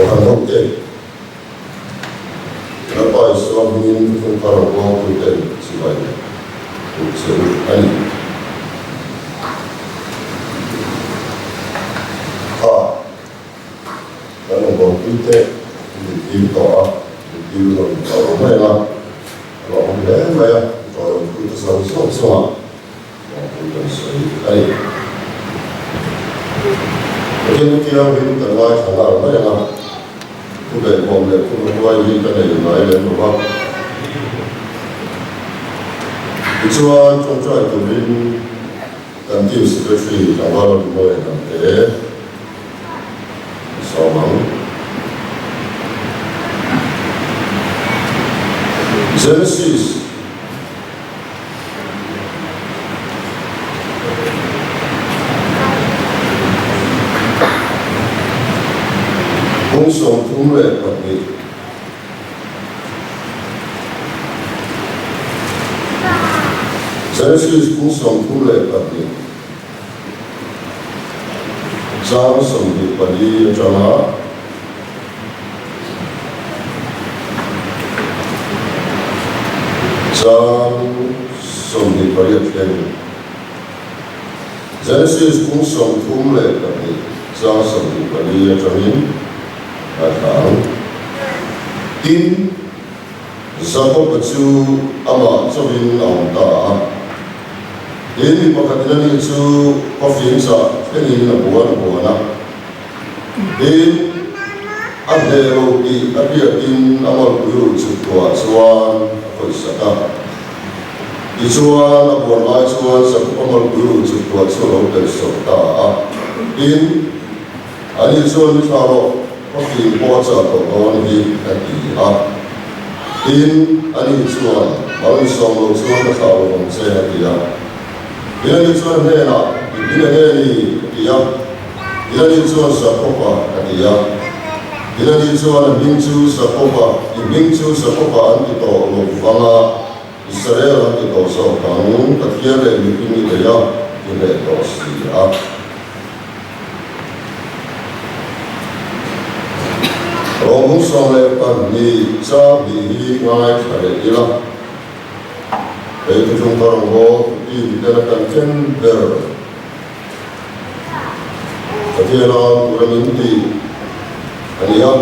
Kohhran hote, Lalpa Isua hmingin thuthlung thar a buangtuten chibai duh che u a ni. Kha kan rawngbawlpui te min dil tawh a, min dil rawn tawh mai ang a, a lawmawm hle mai a, tawlawmtute zawng zawng chungah Lawngpui kan sawi a ni. Pathian thu thianghlim kan ngaithla nghal mai ang a, thu behbawm leh thu hmahuai hi ka nei ngai lem lo va. Tichuan, tawngtai turin kan team secretary Tlangval Rinmawia Hnamte a sawm ang. Genesis. Kung 32. Genesis kung 32 chang 24 atanga Chang 28 thleng Genesis kung 32 chang 24 atangin ngaithla ang. Tin, Jakob-a chu amah chauhin a awm ta a. Tin, mi pakhatin ani chu khawfing chah thlengin a buan a buan a. Tin, a hneh lo tih a hriatin a malpui ruh chhuk thuah chuan a khawihsak a. Tichuan, a buan lai chuan Jakob-a malpui ruh chhuk thuah chu a lo tel sawk ta a. Tin, ani chuan ni thla rawh, ka fing pawh a chah tawh dawn hi, a ti a. Tin, ani chuan, Mal ni sawm lo chuan ka thlah lo vang che, a ti a. Tin, ani chuan a hnenah, I hming enge ni? a ti a. Tilani chuan Jakob-a a ti a. Tilani chuan a hming chu Jakob-a, I hming chu Jakob-a an ti tawh lo vang a, Israel an ti tawh zawk ang, Pathian leh mihring i bei a, i hneh tawh si a. Rawng 12 chang hnih hi ngaithla leh ila, hei thuthlung thar ang bawk, ti titen a kan ken ber. Pathiana tura min tih a ni a,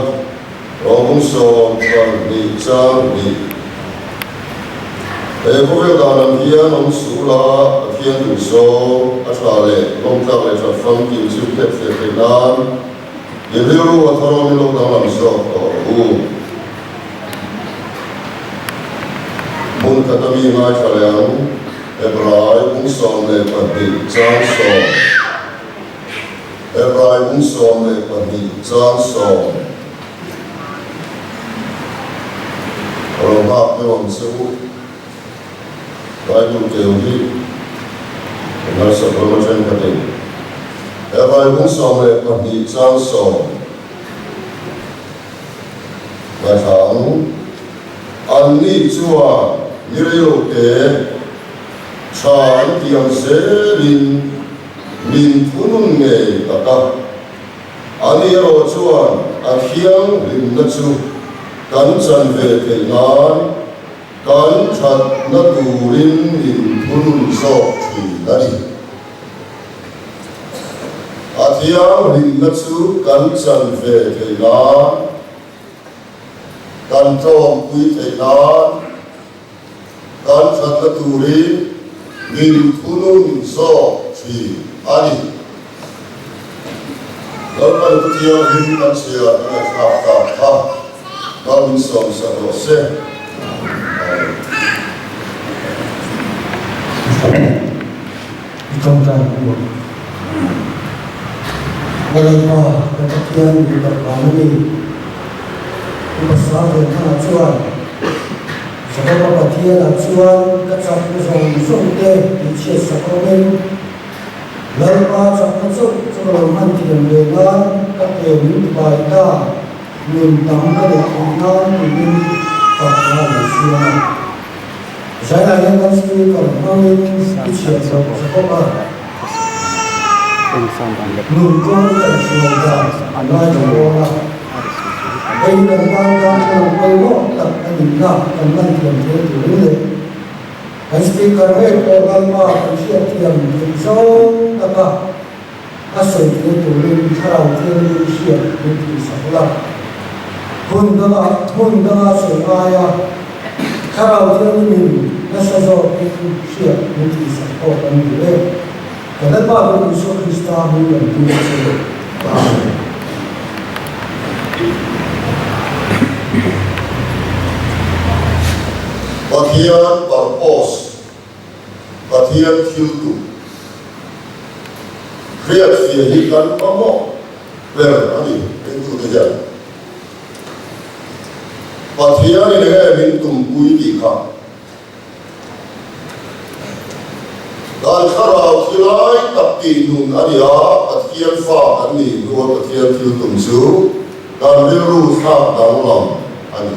Rawng 12 chang hnih. He khawvel dan ang hian awm suh la, Pathian duhzawng a tha leh lawmtlak leh that famkim chu hriat fiah theih nan i rilru a tharawmin lo danglam zawk tawh rawh u. Hmun khata mi ngaithla leh ang. Hebrai bung 12 chang sawm Hebrai bung 12 chang sawm Ka lo nghak deuh ang che u. Bible keu hi ka ngaihsak ram atang ka ti. Hebrai bung 12 chang sawm Ngaithla ang. Anni chuan ni reilote tha an ti ang zelin min thunun ngei tak a. Ani erawh chuan a thianghlimna chu kan chan ve theih nan kan thatna turin min thunun zawk thin a ni. A thianghlimna chu kan chan ve theih nan Kan tlawmpui theih nan kan thatna turin min thunun zawk thin a ni. Lalpan Pu Thianghlim kan chhiar a ngaihthlak tak kha mal min sawmsak rawh se. Amen. I tawngtai ang u. Ka Lalpa, ka Pathian min tak vang a ni. Upa Sangventhanga chuan, Jehovah Pathianah chuan ka chakna zawng zawng te tihchhiat sak awmin, Lalpa chakna chauh chu ka lo hman thiam ve nan ka ke min tibai ta, nun tam ka neih theih nan tiin fakna a lo siam a. Zainah hian kan speaker hmangin i chhiat zawk zawk a, nun kawng kan hruai dan a ngaithla dawn a. Hei hi kan tan tan thlalak pawimawh tak a nihna kan lan thiam theih turin leh kan Speaker ngei pawh Lalpa kan hriatthiam theih zawng taka a sawi theih turin Thlarau Thianghlim hriat min tihsak la. Hun danga hmun danga sawi ngaia Thlarau Thianghlimin nasa zawkin hriat min tihsak pawh kan duh e. Ka Lalpa ber Isua Krista hming kan dil a che. Amen. Pathian purpose, Pathian thil tum hriatfiah hi kan mamawh ber a ni ringtute hian. Pathianin enge min tumpui tih kha. Kan thlarau thi lai tak tih nun a ni a, Pathian fa kan nih hnua Pathian thil tum chu kan rilru thlak danglam a ni.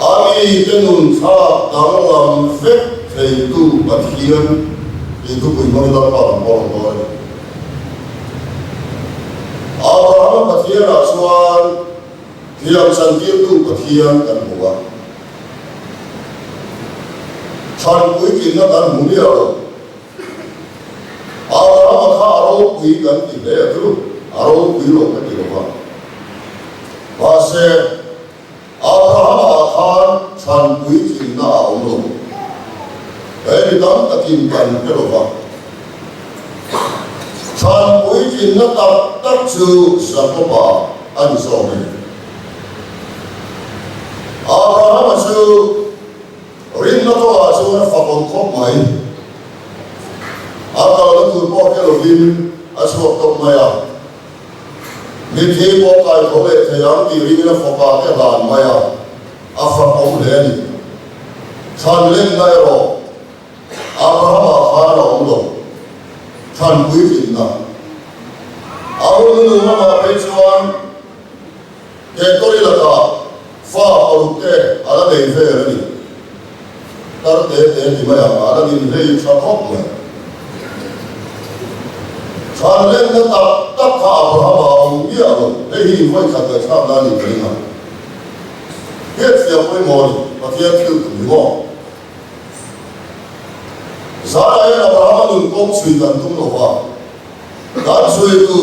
A mite nun thlak danglam vek theitu Pathian tih thupui hmangin Lalpa kan pawh rawn dawn a ni. Abrahama Pathianah chuan Thiam chantirtu Pathian kan hmu a, thlan puitlinna kan hmu miah lo. Abrahama kha a ropui kan ti hle a chu, a ropui lo ka ti lo va. Mahse, Abrahama ah khan thlan puitlinna a awm lo. He mi tam takin kan hre lo va. Thlan puitlinna tak tak chu Jakoba a ni zawk e. Abrahama chu rinna kawngah chuan a fakawm khawp mai. A kalna tur pawh hre lovin a chhuak tawp mai a. Mitthi pawh kai tho leh thei ang tih ringin a fapa te hlan mai a, a fakawm hle a ni. Thlan lenna erawh Abrahama khan a awm lo, thlan puitlinna. A hun nu lamah phei chuan Ketori lakah fa paruk te a la nei vel a ni. Tar te te ti mai ang, a la din hlei tha khawp mai. Thlan lenna tak tak kha Abrahama a awm miah lo, hei hi vawikhat ngaihthlak nan in ka ring a. Hriatfiah pawimawh a ni, Pathian thil tum hi maw? Zara hian Abrahama nun kawng chhui kan tum lo va, kan chhuitu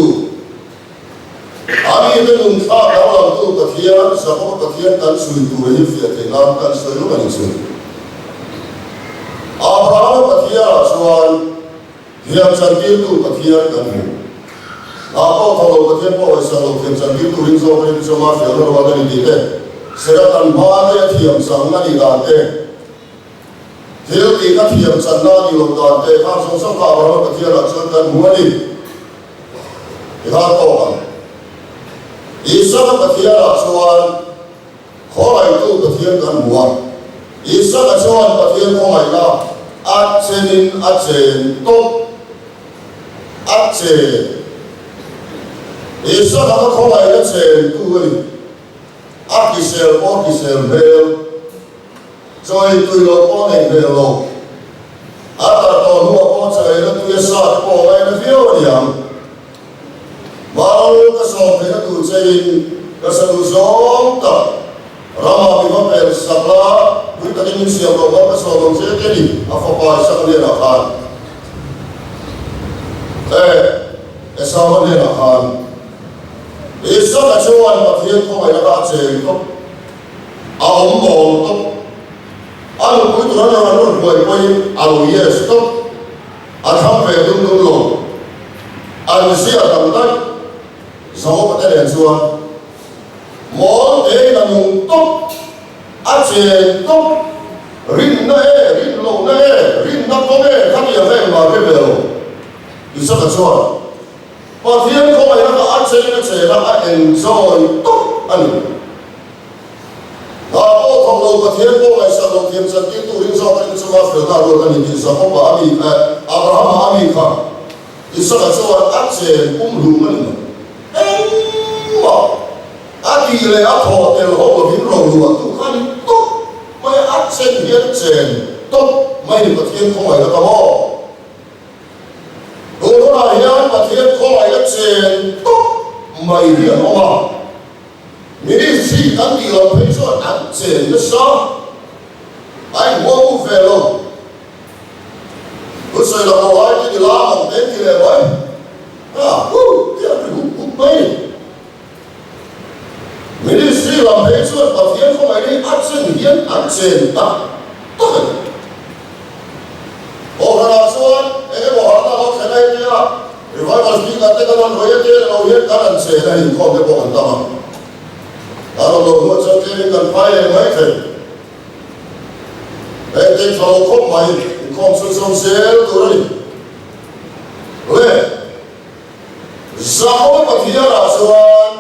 a mite nun thlak danglamtu Pathian, Jakoba Pathian kan chhui tur hi fiah theih nan kan sawi lawk a ni chu. Abrahama Pathianah chuan thiam chantirtu Pathian kan hmu. Hna pawh thaw lo Pathian pawh hawisan lo thiam chantirtu ring zawk a ni chu ama fiahna rual a ni tih te, Sera kan hma te a thiam chang a nih dan te, Thil tih ka thiam channa a nih loh dan te khan zawng zawng kha Abrahama Pathianah chuan kan hmu a ni. Ti khan tawk ang. Isaka Pathianah chuan khawngaihtu Pathian kan hmu a. Isaka chuan Pathian khawngaihna a chenin a chen tawp. A chen. Isaka ka khawngaihna chentu a ni. A hrisel pawh hrisel hmel. Chawi tui loh pawh nei hmel lo. A tar tawh hnuah pawh chawi la tui a sa te pawh a ngaina viau a niang. Mal ka sawm theihna tur chein ka sa duh zawng tak. Rama mi va pel sak la, pui takin min siam loh mal ka sawm ang che te ni, a fapa Isaka hnenah khan. Eh, Esau-a hnenah khan. Isaka chuan Pathian khawngaihna kha a cheng tawp. A awm mawl tawp. A nupui tur an rawn rawn huai pawhin a lo yes tawp. A thlang ve dum dum lo. An zia dang daih. Zahopa te nen chuan mawl tein a nung tawp. A chen tawp. Rinna e, rin lohna e, rinna kawng e, khatiang kha engmah hre ve lo. Isaka chuan. Pathian khawngaihna kha a chein a chen a, a enjoy tawp a ni. Hna pawh thawk lo, Pathian pawh ngaihsak lo thiam chantirtu ring zawk a ring chunga felna ruat a ni tih Jakoba a mi eh Abrahama a mi kha Isaka chuan a chen pum hlum a ni mai. Engmah a tih leh a thawh tel ho lovin rohluah tu kha a ni tawp mai a, a chen hian a chen tawp mai ni Pathian khawngaihna kha maw? Tun hunah hian Pathian khawngaihna chen tawp mai hi an awm a. Ministry kan tih loh phei chuan an chen nasa, a inhuam ve lo. Thusawi lo ho ai chu ni lam ang te ti leh mai. Ha hu ti a ri hup hup mai ni. Ministry lam phei chuan Pathian khawngaih hi a chen hian an chen tak tak a ni. Kohhranah chuan eng emaw harhna lo thlen a nia, revival speaker te kan rawn hawi a te lo hian kan han chen a inkhawm te pawh kan tam a. Kan rawn lo hnuah chuan tlemin kan phai leh mai thei. Heng te tha lo khawp mai, inkhawm chhunzawm zel tur a ni. Le, Zahawm Pathianah chuan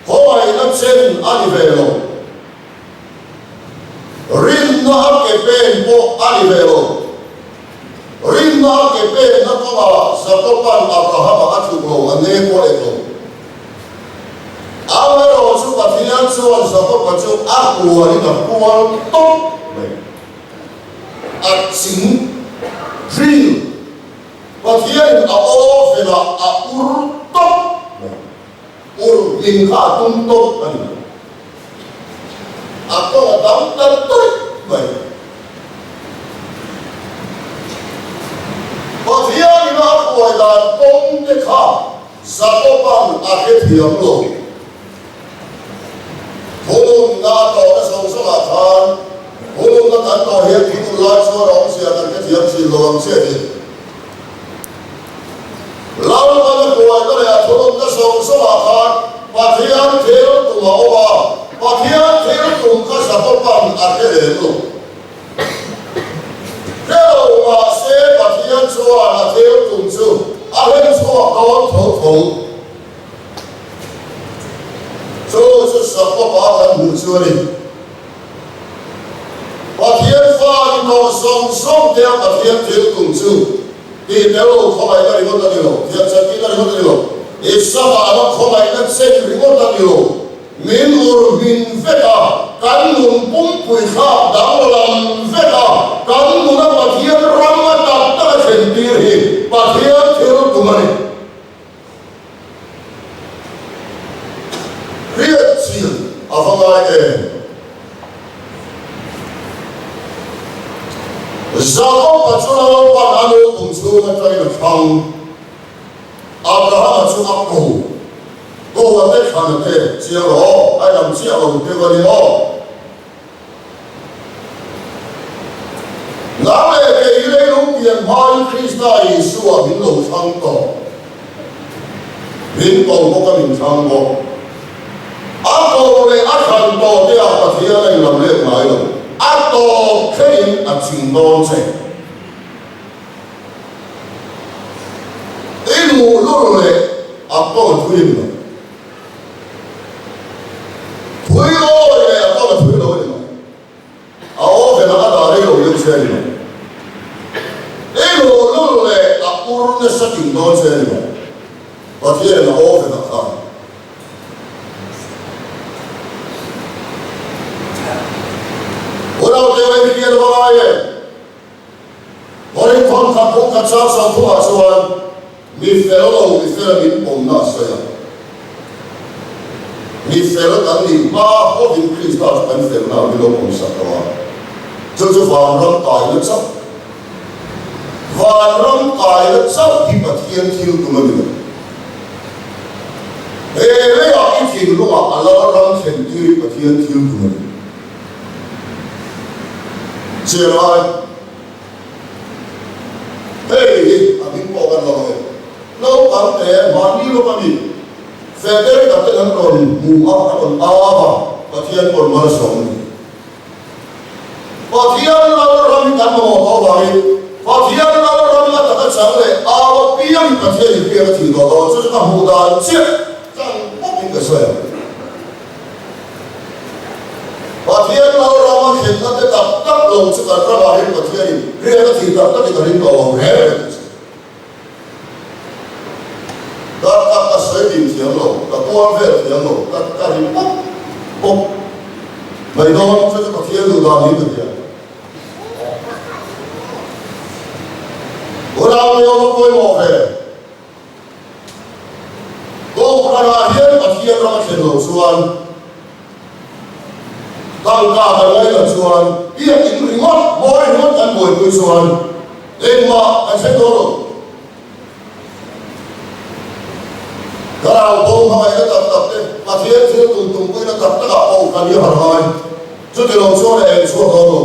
khawngaihna chen a ni ve lo, rinna a ke pen pawh a ni ve lo. Rinna a ke penna kawngah Jakoban Abrahama a tluk lo, a ne pawh leh lo. Amaherawh chu Pathian chuan Jakoba chu a kualin a kual tawp mai. A ching, drill, Pathianin a oven-ah a ur tawp mai. Ur hlim kha a tum tawp a ni mai. A kawng a dang ta tawih mai. Pathianin a hruai dan kawng te kha Jakoban a hrethiam lo. Thununna a tawhna zawng zawngah khan thununna kan tawh hian thunun lai chuan a awmzia kan hrethiam thin lo ang chiah hi. Lalpan a hruaina leh a thununna zawng zawngah khan Pathian thil tum a awm a, Pathian thil tum kha Jakoban a hre lem lo. Hre lo mahse Pathian chuan a thil tum chu a hlen chhuak dawn tho tho. Chu chu Jakoba kan hmuh chu a ni. Pathian fa ni tawh zawng zawng te a Pathian thil tum chu tih tel lo khawngaihna ringawt a ni lo, thiamchantirna ringawt a ni lo, Isaka anga khawngaihna chen ringawt a ni lo. Min ur hmin vek a, kan nun pumpui thlak danglam vek a, kan nuna Pathian ram a tak tak a thlen tir hi Pathian thil tum a ni. Hriat chin a va ngai em? Jakob-a chu Lalpan a nu kum chhung atangin a thlang. Abrahama chu a ko. Ko a te thlan a te chiang rawh aw, a lam chiah lo deuh a ni aw. Nang leh kei hi leilung pian hmain Krista Isua min lo thlang tawh. Min ko bawk a min thlang bawk. A ko leh a thlan tawh te ah Pathian a inlam let ngai lo. A tawp thlengin a ching dawn che. I luhlul leh a kawng a thui a ni mai. Thui awi leh a kawng a thui lo a ni mai. A oven ah a dah rei lo deuh che a ni mai. I luhlul leh a ur nasa ting dawn che a ni mai. Pathian a oven ah khan. Unau te awm hi a va ngai em? Vawiin khawn khat phung khat sang sang thumah chuan mi fel lo mi fela min pawmna a sawi a. Mi fel kan nih hma hovin Krista chu kan felna min lo pawmsak tawh a. Chu chu vanram kaina chauh, vanram kaina chauh hi Pathian thil tum a ni lo. He leiah i thinlungah a lalram thlen tir hi Pathian thil tum a ni. Chiangai, Hei hi a hming pawh kan lo ang e. Naupang te mahni lawk a mi Federica ten an rawn hmu a, an rawn au a, Pathian pawn malsawm a ni. Pathian Lalram hi kan mamawh tawh avangin Pathian Lalram a taka chang leh au apiang hi Pathian inhriat a thih tawh dawn. Chu chu ka hmuh dan chiah tlang bawkin ka sawi ang. Pathian Lalram a thlenna te tak tak lo chu kan ramah hian Pathianin riak a thih tak takin a ring tawh lo reng reng tih chu ka ka ka sawi din thiam lo, ka kual vel thiam lo, ka ka ri pawp pawp mai dawn chu chu Pathian duh dan hi ka hria. Unau Leo va pawimawh ve. Kohhranah hian Pathian. Pathian ram a thlen loh chuan, tangka kan ngaihtuah chuan, biakinn ringawt, mawi ringawt kan buaipui chuan engmah kan thleng dawn lo. Thlarau bo hmangaihna tak tak te, Pathian thil tum tumpuina tak takah pawh kan i harh ngai. Chuti lo chuan a eng chhuak dawn lo.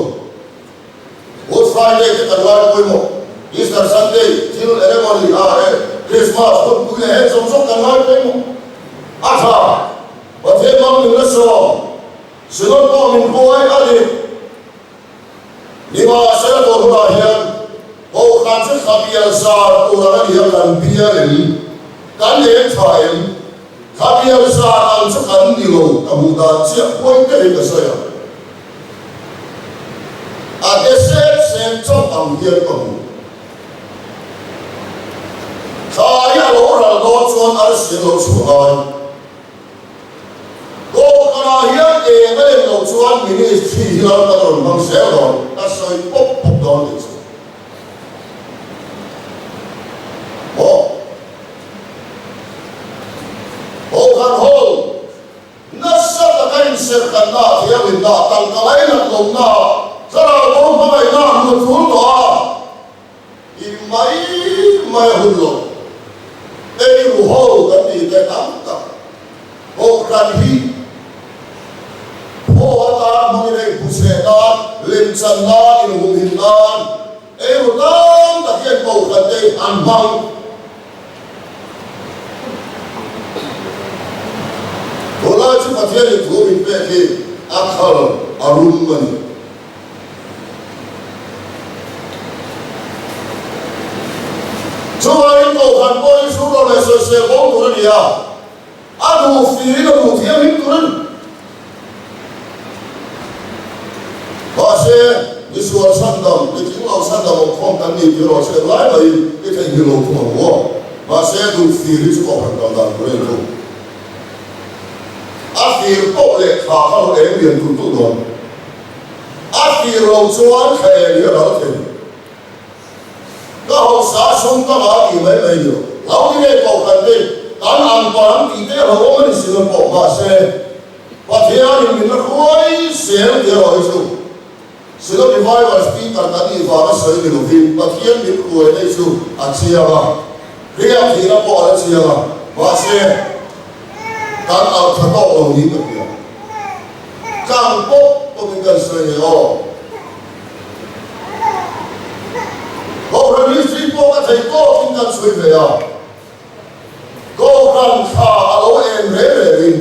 Good Friday te kan ngai pawimawh, Easter Sunday thil eng emaw ni a e, Christmas hunpui leh heng zawng zawng kan ngai pawimawh. A tha, Pathian hmang min la sawm, Synod pawh min hruai a ni. Nimahsela tawh hunah hian Kohhran chu thla bial zar tur ang a ni a, kan bial em? Kan eng tha em? Thla bial zar ang chu kan ni lo, ka hmuh dan chiah huai takin ka sawi ang. A de sep sep chauh ang hian ka hmu. Thla hi a lo ral dawn chuan arsi an lo chhuah ngai. Kohhranah hian eng a lem loh chuan ministry hi Lalpan a rawn hmang zel dawn, a sawi pawp pawp dawn tih chu. Maw? Kohhran ho nasa taka inserhkanna, thianghlimna, tangka lainat lohna, thlarau bo hmangaihna hmuh thul tawh a, I mai mai a hun lo. Ei ru ho kan tih te tam tak Kohhran hi phaw atan hmangin a inphuchheh nan, lemchan nan, inhumhim nan ei ru tam tak hian Kohhran te an hmang. Tunlai chu Pathianin thu min pek hi a khal a rum a ni. Chuvangin Kohhran pawh hi hruk lo leh sawisel bo tur a ni a, a duh firin a duh thianghlim tur a ni. Mahse, misual chhandam, mi tling lo chhandam awm khawm kan ni tih erawh chu englai mahin i theihnghilh lo thung ang u aw. Mahse, duh fir hi chu Kohhran kal dan tur a ni thung. A fir poh leh thla kha lo eng lian tulh tulh dawn. A fir lo chuan thla eng hi a ral thei. Ka hausa sum ka ngah tih mai mai ni lo. Lo ti ngei kohhran te kan ang par ang tih te a lo awm a ni si lo pawh mahse Pathianin min la hruai zel tih erawh hi chu Synod Revival Speaker kan nih vanga sawi ni lovin Pathian min hruai na hi chu a chiang a, riak thihna pawh a la chiang a, mahse kan alh tha tawk lo niin ka hria. Tlang pawp pawpin kan sawi nei aw. Kohhran history pawh ka thei tawkin kan sawi ve a. Kohhran thla a lo en reng rengin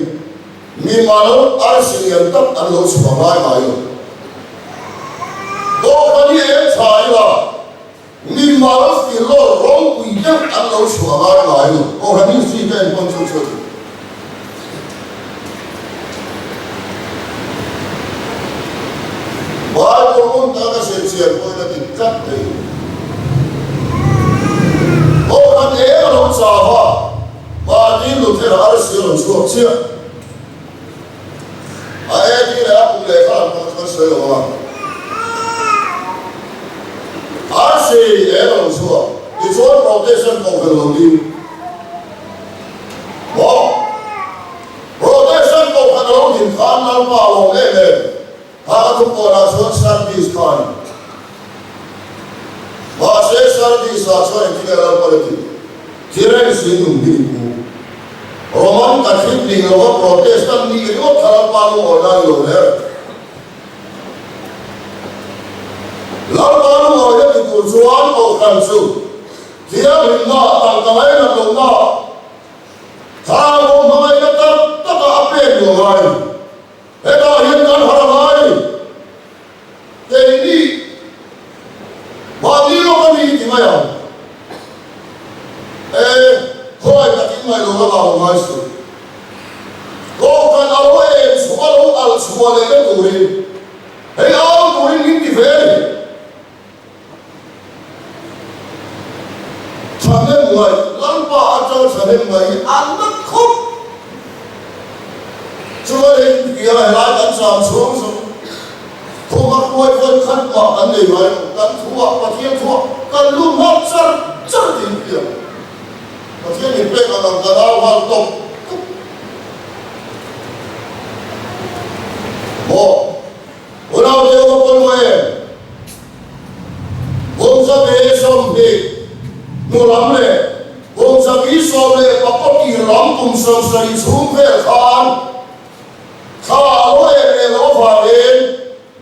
mimal arsi lian tak an lo chhuah ngai ngai lo. Kohhran hi eng thla ila mimal filawr ropui deuh an lo chhuah ngai ngai lo. Kohhran history ka en pawn chu chu a ni. Bible hmun taka ka zir chian pawhin a dik tlat thei. Kohhran eng a lo chau a, Martin Luther-a arsi a rawn chhuak chiah. A AD leh a kum lehkha lam pawh chu kan sawi lo ang a. Arsi eng a lo chhuak, tichuan Protestant kohhran lo ding. Maw? Protestant kohhran a lo din khan Lalpa a lawm em em. Kha ka thupawnah chuan Sardis kha a ni. Mahse Sardis-ah chuan engtin nge Lalpa la tih? Thireng si nung hi ni pu. Roman Catholic nih lova Protestant nih ringawt kha Lalpa lungawi lai lo hle. Lalpa lungawi la ti tur chuan kohhran chu Thianghlimna, tangka ngainat lohna, thlarau hmangaihna tak taka a pek duh a ngai. Hetah hian kan harh a ngai. Keini mahni lawk a ni ti mai ang. E, khawngaih takin ngaih lo lama lo ngai suh. Kohhran a lo en chhuah a lo alh chhuah lehna turin hei au turin min ti ve a ni. Thahnem ngaih, Lalpa atanga thahnem ngaih hi a nat khawp. Chuan hei bia helai kan cham chhung chu thawm a hruai vawi khat mah kan nei ngai lo, kan thuah Pathian thuah kan lut nghal char char tih hi bia Pathian min pek ang ang kan au nghal tawp tawp. Hnu lam leh kum 115 tir lam kum 70 chhung vel khan thla a lo en leh loh avangin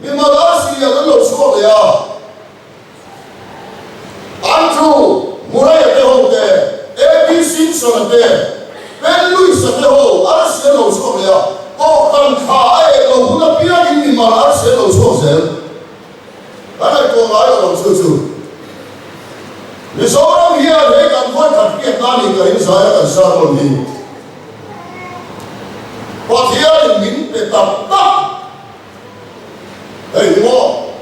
mimal arsi lian an lo chhuak leh a. Andrew Murray-a te ho te, A.B. Simpson-a te, Ben Lewis-a te ho arsi an lo chhuak leh a, Kohhran thla a en loh hun apiangin mimal arsi an lo chhuak zel. Kan ngaihtuah ngai lo ang chu chu. Mizoram hian he kan vawikhat hriatna a nih ka ring zai a kan sermon hi Pathianin min pe tak tak hei hi maw?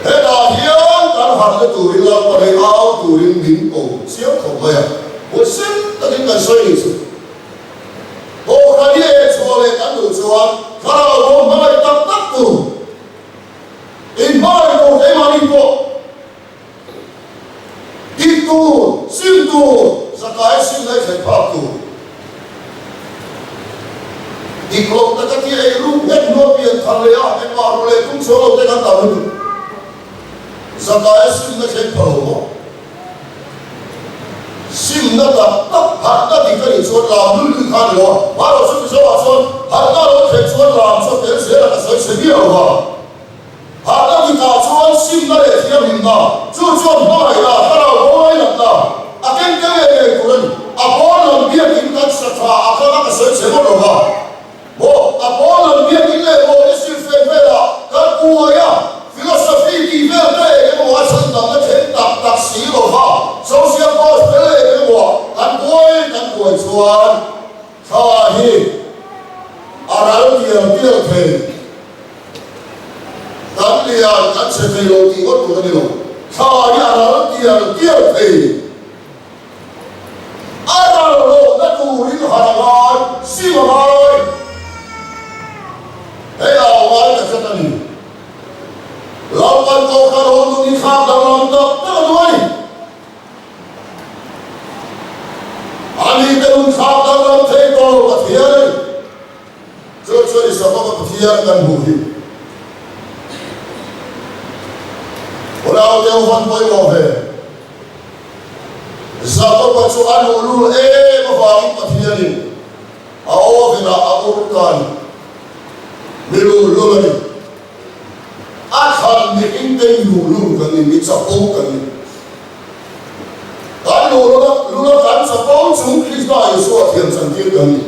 Hetah hian kan harhna turin Lalpa hei au turin min ko chiang khawp mai a, huaisen takin kan sawi nih chu. Kohhran hi eh chhuah leh kan duh chuan thlarau bo hmangaih tak tak tur, inhmangaih tur keimahni pawh dik tur, sim tur, zakai sim leh thlen phak tur. Dik loh taka ti ei ruk nghet hnuah pian thar leh a engmah ru leh tum chuang lo te kan tam lutuk. Zakai simna thleng pha lo maw? Simna tak tak harhna dik a nih chuan lam lul lui kha a ni lo a, hmarawh chu Mizoah chuan harhna lo thlen chuan lam chu a tel zel a, ka sawi chhe miah lo va. Harhna dikah chuan simna leh thianghlimna, chu chuan hmangaihna, thlarau bawlailatna a keng tel ngei ngei tur a ni. A pawn lam biakin kan sa tha a kal a, ka sawi chhe ngawt lo va. Maw, a pawn lam biakin leh maw i silfen velah kan uai a, philosophy tih vel te eng emaw a chhan damna thleng tak tak si lo va, social gospel eng emaw ah kan buai kan buai chuan thla hi a ral tial tial thei. Kan lian kan chhe thei lo tih ngawt tur a ni lo, thla hi a ral tial tial thei. A ral lohna turin han a ngai, sim a ngai. Hei au ngai ta hret a ni. Lalpan Kohhran awm nun hi thlak danglam tak tak a duh a ni. Ani te nun thlak danglam thei tawh Pathian a ni. Chu chuan i Sabbath-a Pathian kan hmuh hi Unaute u van pawimawh ve. Jakob-a chu a luhlul em avangin Pathianin a oven-ah a ur ta a ni. Mi luhlul a ni. A thlan mihringte mi luhlul kan ni, mi chapo kan ni. Kan luhlul a, lul a kan chapo chung Krista Isua thiam chantir kan ni.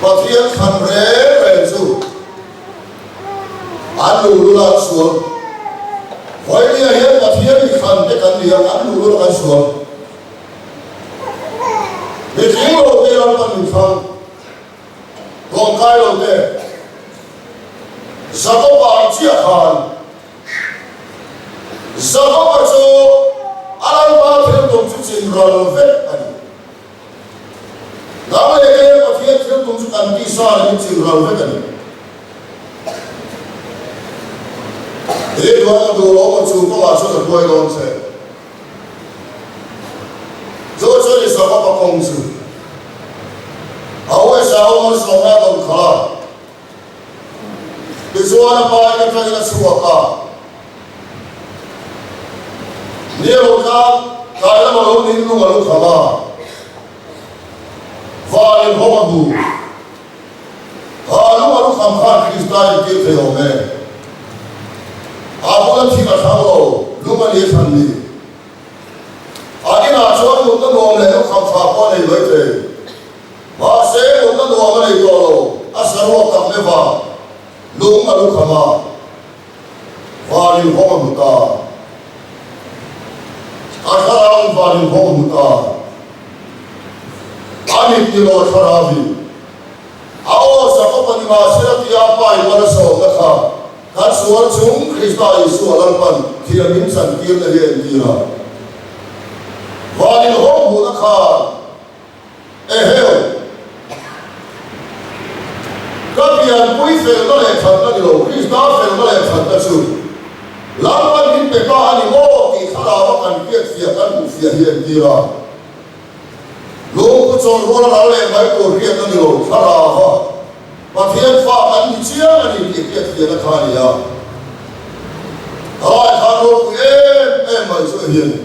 Pathian thlan reng reng chu an luhlul a an sual. Vawinia hian Pathian mi thlan te kan ni a, an luhlul a kan sual. Mi tling lo te Lalpan min thlang, tlawmkai lo te, Jakoba ang chiah khan Jakoba chu a Lalpa thil tum chu chin ral vek a ni. Nang leh kei Pathian thil tum chu kan tisa leh chin ral vek a ni. He duan a duh lo chu kawngah chuan a hruai dawn che. Chu chu ni Jakoba kawng chu. A uaisa ho malsawmna a dawn khalh a. Tichuan a pa in atangin a chhuak a, Ni a lo tlang, tlai lama lo ning lung a lo kham a, van in hawng a hmu. Kha lung a lu kham khan Krista in tir thei awm e. A bula thing a thlang lo, lung a ni a thlan ni. A inah chuan mutna nuam leh lukham tha pawh a nei mai thei. Mahse, mutna nuam a nei tawh lo, a saruak tak meuh a, lung a lukham a, van in hawng a hmu ta. A thlarau in van in hawng a hmu ta. A mit ni lo a thlarau in. A aw Jakob a ni mahsela tia a pa in mal a sawmna kha kan sual chung Krista Isua Lalpan thiam in chantirna hi a entir a. Van in hawng hmuhna khan Eheu! Ka pianpui felna leh thatna ni lo, Krista felna leh thatna chu Lalpan min pe ta a ni maw tih thlarau a kan hriatfiah kan hmuhfiah hi a entir a. Lungpu chawlh rual a ral leh mai tur hriatna ni lo, thlarau a Pathian fa kan ni chiang a ni tih hriatfiahna kha a ni a. em mai chu hi a ni.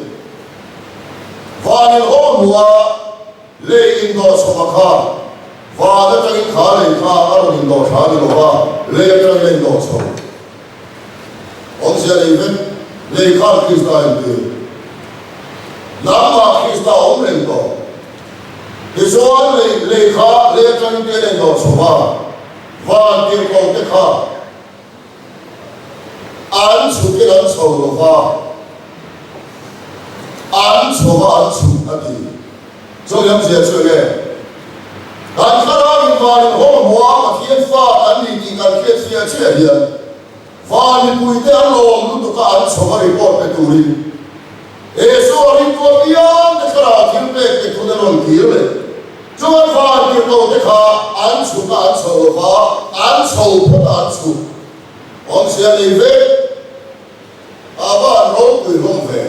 Van in haw hnuah lei indawh chhawpa kha van atangin kha lei kha a rawn indawh thla a ni lo va, lei atangin a indawh chho. Awmzia nei vek, lei khan Krista a intir. Nangmah Krista a awm reng tawh. Tichuan lei lei kha lei atangin te a indawh chho va, van tirhkoh te kha An chhukin an chho lo va, an chho va an chhuk a ti. Chu lamzia chu enge? Kan thlarau in van in hawng hmua Pathian fa kan ni tih kan hriat chiah chiah hian van mipuite an lawm lutuk a an chho va report pe turin Isua ringtu apiang te thlarau thil pek te thun a rawn kir leh. Chuan van tirhkoh te kha an chhuk a an chho lo va, an chho phawt a an chhuk. Awmzia nei vek a va han ropui hlawm ve.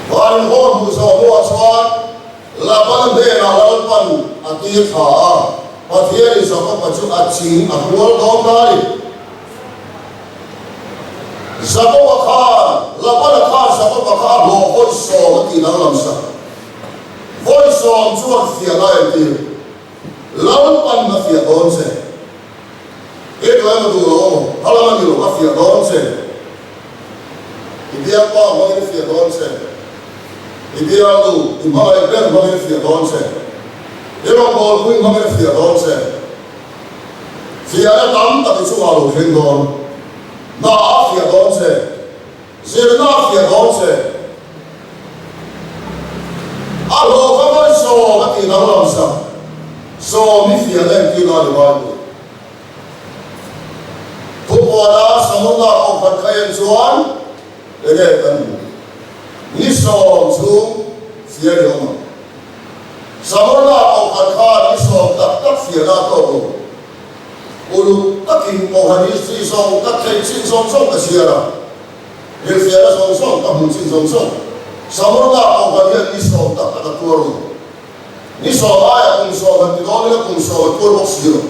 Van in haw hmuh zawh hnuah chuan Labana hnenah Lalpan a tir thla a, Pathianin Jakoba chu a ching a hrual dawn ta a ni. Jakoba khan Labana khan Jakoba kha a hlawh vawisawm a tih danglam sak. Vawisawm chuan fiahna a entir. Lalpan a fiah dawn che. He duh emaw duh lo emaw, a lam a ni lo, a fiah dawn che. I bialpa hmangin a fiah dawn che. I bialnu, i hmangaih ber hmangin a fiah dawn che. I rawngbawlpui hmangin a fiah dawn che. Fiahna tam tak i chungah lo thleng dawn. Hna a fiah dawn che. Zirna a fiah dawn che. A hlawh kha vawi sawm a tih danglam sak. Sawm hi fiahna engtin a ni Bible. Thupuana Samurna kohhran kha en chuan enge kan hmuh? Ni sawm chhung fiah ni awm ang. Samurna kohhran khan ni sawm tak tak fiahna a tawk lo. Uluk takin kohhran history zawng ka theih chin zawng zawng ka chhiar a, hrilhfiahna zawng zawng ka hmuh chin zawng zawng. Samurna kohhran hian ni sawm tak tak a tuar lo. Ni sawm aiah kum sawm han ti dawn ila kum sawm a tuar bawk si lo.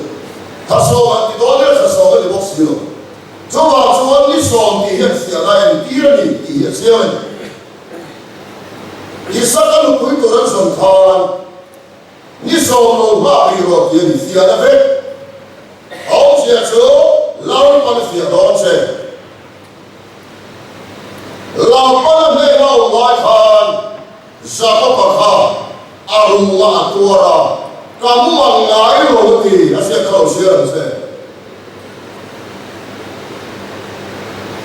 Thla sawm han ti dawn ila thla sawm a ni bawk si lo. Chuvang chuan ni sawm tih hian fiahna a entir a ni tih hi a chiang a ni. Isaka nupui tur an zawn khan ni sawm lo nghak rih rawh tih a ni fiahna vek. A awmzia chu Lalpan a fiah dawn che. Lalpan a hnehna awm lai khan Jakoba kha a ru a, a tuar a, ka mumang ngai lo a ti, a hriat kha lo chhiar ang che.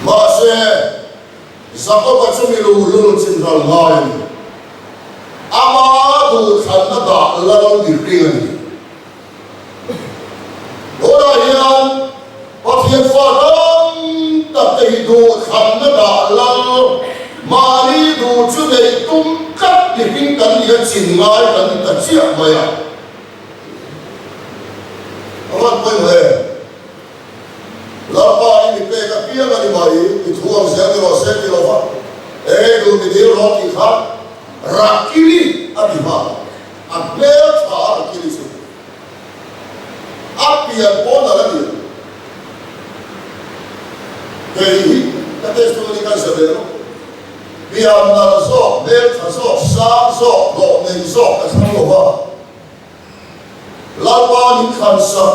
Mahse, Jakoba chu mi luhlul chinral ngai a ni. Ama duhthlanna dah lal mihring a ni. Tunah hian Pathian fa tam tak te hi duhthlanna dah lal, mahni duh chu neih tum tlat mihring kan nih a chin ngai kan ni ta chiah mai a. A van pawimawh em? Lalpa i mi pek apiang a ni mai, i thu ang zel ni rawh se ti lo va, e duh mi dil rawh tih kha Rakili a ti nghal. A hmel tha a Rakili chu a pian pawn a la ni ang. Kei hi ka testimony kan sa ve lo. Pian nalh zawk, hmel tha zawk, sang zawk, hlawh nei zawk ka thlang lo va. Lalpa min thlan sak,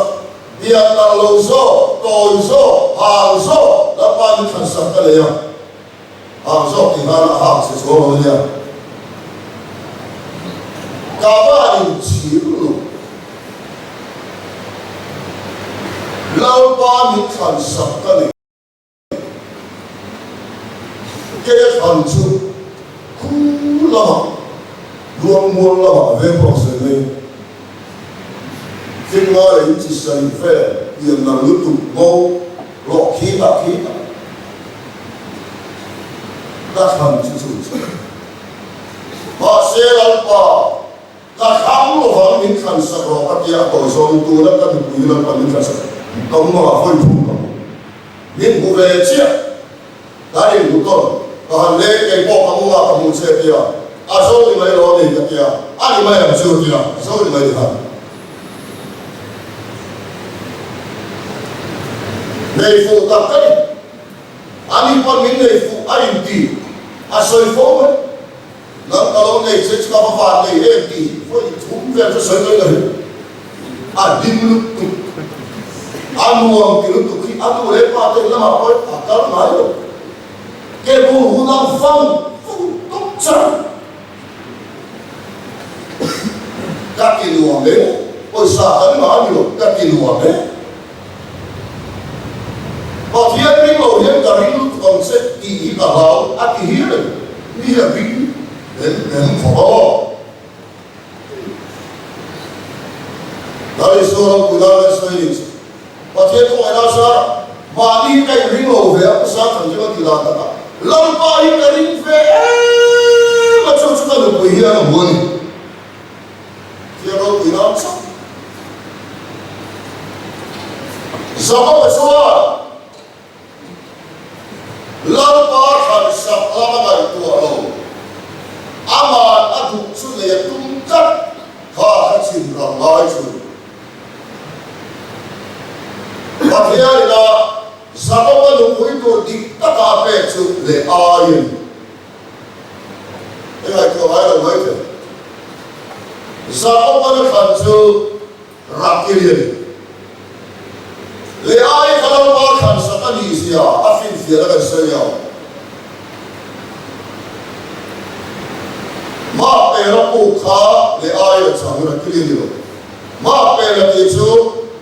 pian nalh lo zawk, tawi zawk, hang zawk, Lalpa min thlan sak ka nei a. Hang zawk tih hlan a hang che chuang lo nia. Ka van in chhir lo. Lalpa min thlan sak ka nei. Kei a thlan chu khu lamah Luangmual lamah veng pawh sawi mai. Thil ngai leh in chi sarih vel pian nal lutuk ngo hlawh khi tak khi tak ka thlan chu chu chu. Mahse Lalpa ka thlang lovang min thlan sak rawh ka tia a tawi zawng tuna ka nupui Lalpa min thlan sak ka mumangah vawi thum ka hmu. Min hmu ve chiah. Kan inhmu tawn, ka han leng kei pawh ka mumah ka hmuh che tia, a zo ni mai lo a ni ka tia, a ni mai ang chu tia, a zo ni mai ni khan. Nei fuh tak ka ni. Ani pawn min nei fuh a inti a sawi fo mai. Nang ka lo nei che chu ka va van nei em tih vawi thum vel chu sawi mai ka ring. A hlim lutuk, a nuam ti lutuk hi a nu leh pa te lamah pawh a kal ngai lo. Ke bul hun ang vang vung tawp char. Ka ti nuam e, pawisa kan ngah a ni lo, ka ti nuam e. Pathian ring lo hian ka ring lutuk ang che tih hi ka hlau a ti hial a ni. Mi hi a ring em em khawp a aw. Lal Isua ropui nan kan sawi ni chu. Pathian khawngaihna a zar a, mahni hi ka inring lo ve a, Pu Sangthan chu ka ti dan tak a, Lalpa hi ka ring ve em a, chu chu ka nupui hian a hmu a ni. Pathian ropui nan chauh. Jakoba chuan Lalpa thlan sak lam a ngaihtuah lo, aman a duh chu nei a tum tlat kha ka chim ram ngai chu. Pathianin a Jakoba nupui tur dik taka a pek chu leh aiin I ngaihtuah ngai lo mai thei. Jakoban a thlan chu Rakili a ni. Leh ai kha Lalpa thlan sak a nih zia a finfiah a kan sawi ang. Mapela puk kha leh ai a chang Rakili a ni lo. Mapela tih chu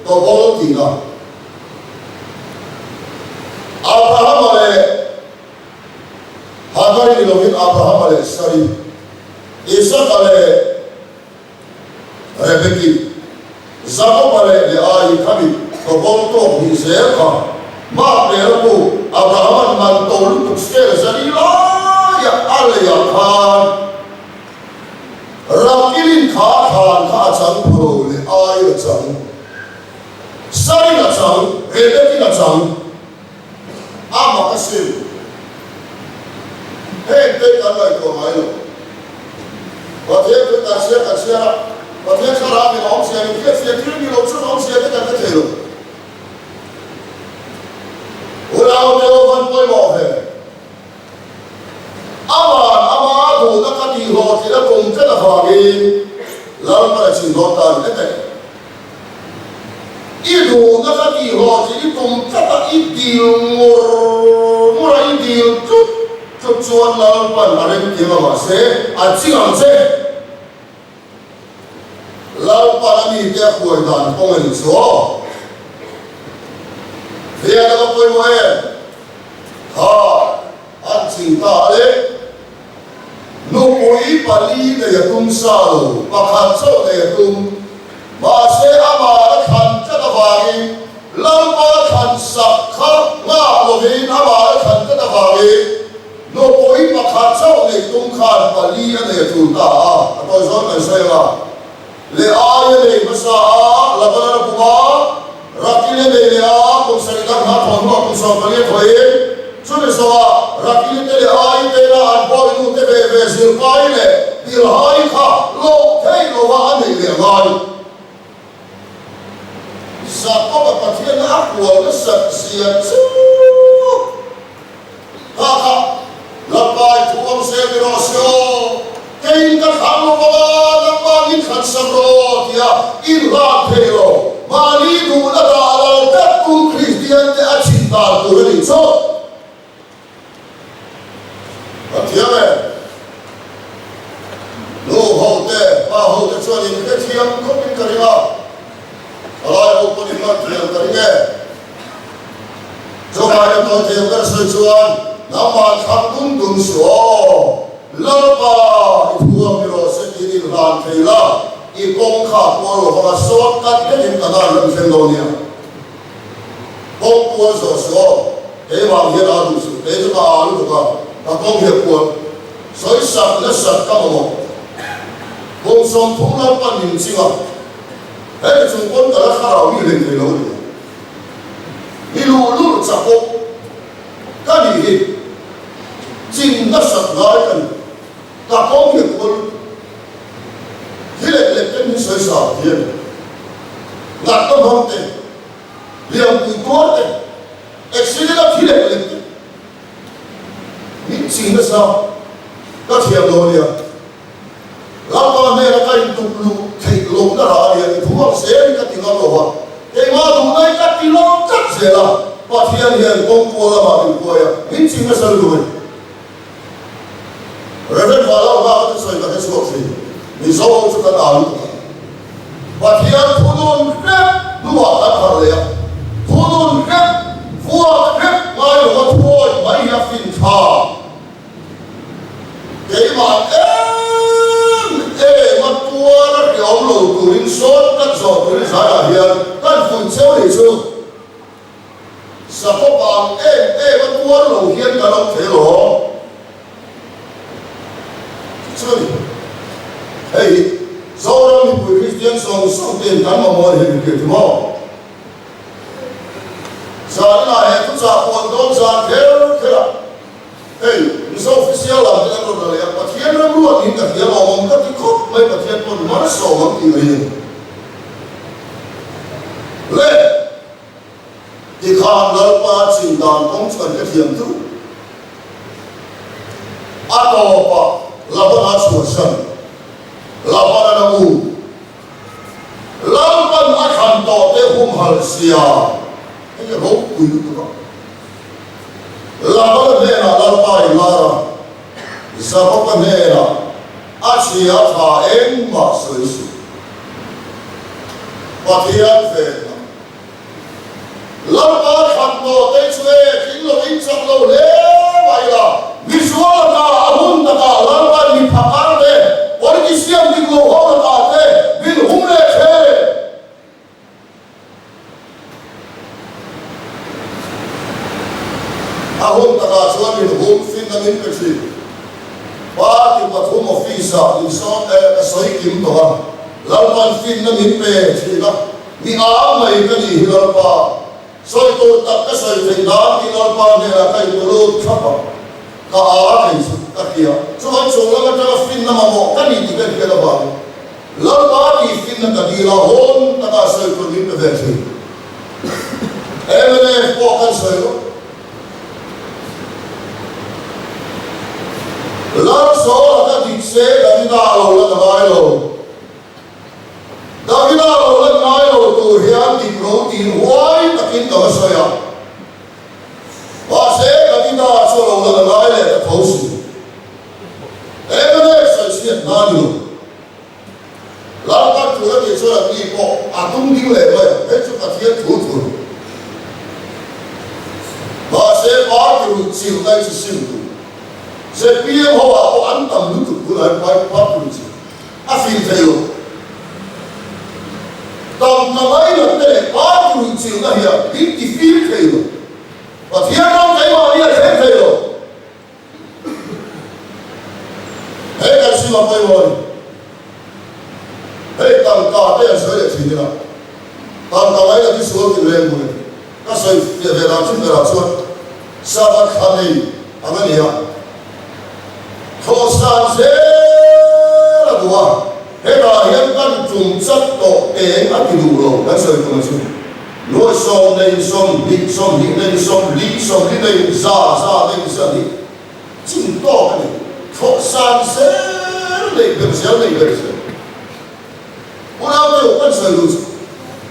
Tobol tihna. Abrahama leh Hagari ni lovin Abrahama leh Sari, Isaka leh Rebeki, Jakoba leh Leaii khami tawbawm tawk hnih zel kha Makpela pu Abrahama'n man to lutuk scale zali laia a leiah khan Rakilin kha a thlan kha a chang pha lo, Leaii a chang, Sarin a chang, Rebekin a chang. A mak asin. Heng te kan ngaihtuah ngai lo. Pathian thu kan chhiar kan chhiar a, Pathian thlarau min awm zia, min hriat zia, thil ni lo chu awm zia te kan hre thei lo. Unau te aw van pawimawh ve. Aman ama duhna ka tih hlawhtlin a tum tlat avangin Lalpan a chhin dawn ta a ni hete. I duhna ka tih hlawhtlin i tum tlat a, i dil ngur ngur a, i dil tlut tlut chuan Lalpan a remtiang a mahse a ching ang che. Lalpan a mite a hruai dan kawng a nih chu aw. Hriat a va pawimawh em? Kha an ching ta a le. Nupui pali nei a tum sa lo, pakhat chauh nei a tum. Mahse amah a thlan tlat avangin Lalpa thlan sak kha nghak lovin amah a thlan tlat avangin nupui pakhat chauh neih tum khan pali a nei a tul ta a, a tawi zawn kan sawi ang a. Leh ai a nei hmasa a, Laban a pum a, Rakil a nei leh a, kum sarih dang hna thawn hnuah kum 14 a thawiin, chumi zawhah Rakil te leh Ai tena an bawinu te ve ve Zilpai leh Bilhai kha loh theih lova a neih leh ngai. Jakob-a Pathianna a hual nasat zia chu kha kha Lalpai thu awm zel ni rawh se aw, keiin ka thlang lo vang a, nangmah min thlan sak rawh tia inhlan thei lo, mahni duhna dah lal tlat tum Kristian te a chhin dan tur a nih chu. Ka thiam e. Nu ho te, pa ho te chuan in hrethiam khawpin ka ring a, thalai ho pawn in man thiam ka ring e. Chuvangin tawi thiam ber sawi chuan nangmah thlang dum dum suh aw, Lalpa i thuam ni rawh se tiin in hlan thei la, i kawng kha kual lo vanga sawt kat vekin ka dan lam thleng dawn nia. Kawng kual zawh suh aw, keimah hian aa duh suh, kei chu ka aa lutuk a, ka kawng hi a kual. Sawi sak nasat ka mamawh. Kum 30 Lalpan min ching a, hemi chung pawn ka la thlarau mi hlei thei lo a ni a. Mi luhlul chak bawk ka nih hi chin nasat ngai ka ni. Ka kawng hi a kual lutuk. Thi leh leh ten min sawi sa ti a ni. Natna hmang te, lianpui tuar te, accident a thi leh leh te. ching nasa ka thiam lo a nia. Lalpa hnena ka intuk luh theih lohna rah a nia i thu ang zelin ka ti ngam lo a, keimah duhna hi ka ti lo tlat zel a, Pathian hian kawng kual lamah min hruai a, min ching nasa lutuk a ni. Rev. Valau hma ka thusawi ka hre chhuak thin, Mizo ho chu kan aa lutuk a, Pathian thu nun hrep hnuah kan harh leh a, thu nun hrep, vuak hrep ngai lova thuawi mai hi a fin tha. Keimah em em a tuar a hreawm lo turin sawn kan zawh turin zaiah hian kan fuih cheu nih chu. Sakhaw vang em em a tuar lo hian kan awm thei lo. Chu ni. Hei hi Zoram mipui Kristian zawng zawng tein kan mamawh a ni hei mipui a ti maw? Zaninah he thuchah puan dawn zan kher kher a hei Mizo official lam te kan rawn la leh a, Pathian remruat in ka hria lawmawm ka ti khawp mai Pathian pawn malsawm ang tih mai a ni. Le! Tikhan Lalpa chin dan kawng chu kan hrethiam chu a tawpah Labana chhuahsan Labana na u Lalpan a thlan tawh te humhalh sia hei hi ropui lutuk a Labana hnenah Lalpa in lar a Jakoba hnenah a chhia tha engmah sawi suh Pathian venna Lalpa thlan tawh te chu e tling lo in chak lo hle mai la. Misual lakah a hun takah Lalpan mi phakar te, politician dik lo ho lakah te min hum leh thin. A hun takah chuan min hum finna min pe thin. Party pathum office-ah insawn eh ka sawi kim tawh a, Lalpan finna min pe thin a. Mi â mai ka nih hi Lalpa, sawi tur tak ka sawi theih nan tih Lalpa hnenah ka intulut thlap a, ka â thei chu ka hria. Chuan chung lam atanga finna mamawh ka nih tih ka hriat avangin Lalpa tih finna ka dil a, hawn taka sawi tur min pe ve thin. Mnf pawh kan sawi lo. Lalsawla ka dik se Davida a lo la ta ngai lo. Davida lo lan ngai lo tur hian dik lo tiin huai takin ka va sawi a. Mahse, Davida chu a lo lan ngai leh ta tho si. Mnf sawi chhiat hna ni lo. Lalpan tur a tih chuan an ni pawh a tum ding leh mai a, hei chu Pathian thu thur. Mahse, party ruih chilh na hi chu sim tur. ZPM ho ah pawh an tam lutuk tunah hian party ruih chilh. A fim thei lo. Tam ta mai lo te leh party ruih chilhna hian min ti fim thei lo. Pathian ram keimahni a thleng thei lo. Hei kan sim a pawimawh a ni. Hei tangka te an sawi leh thin ila. Tangka mai lo hi sual tin reng bul a ni. Ka sawi fiah ve dan thin berah chuan Sabbath thla nei ang a ni a. Thawhsan zel a duh a, hetah hian kan tum chat tawh eng a ti duh lo kan sawi tum a chu. Nuai 10 nei 20 20 nei 40 40 nei 100 100 nei 200 chin tawk a ni. Thawhsan zel neih ber zel neih ber zel. Unau deuh kan sawi duh chu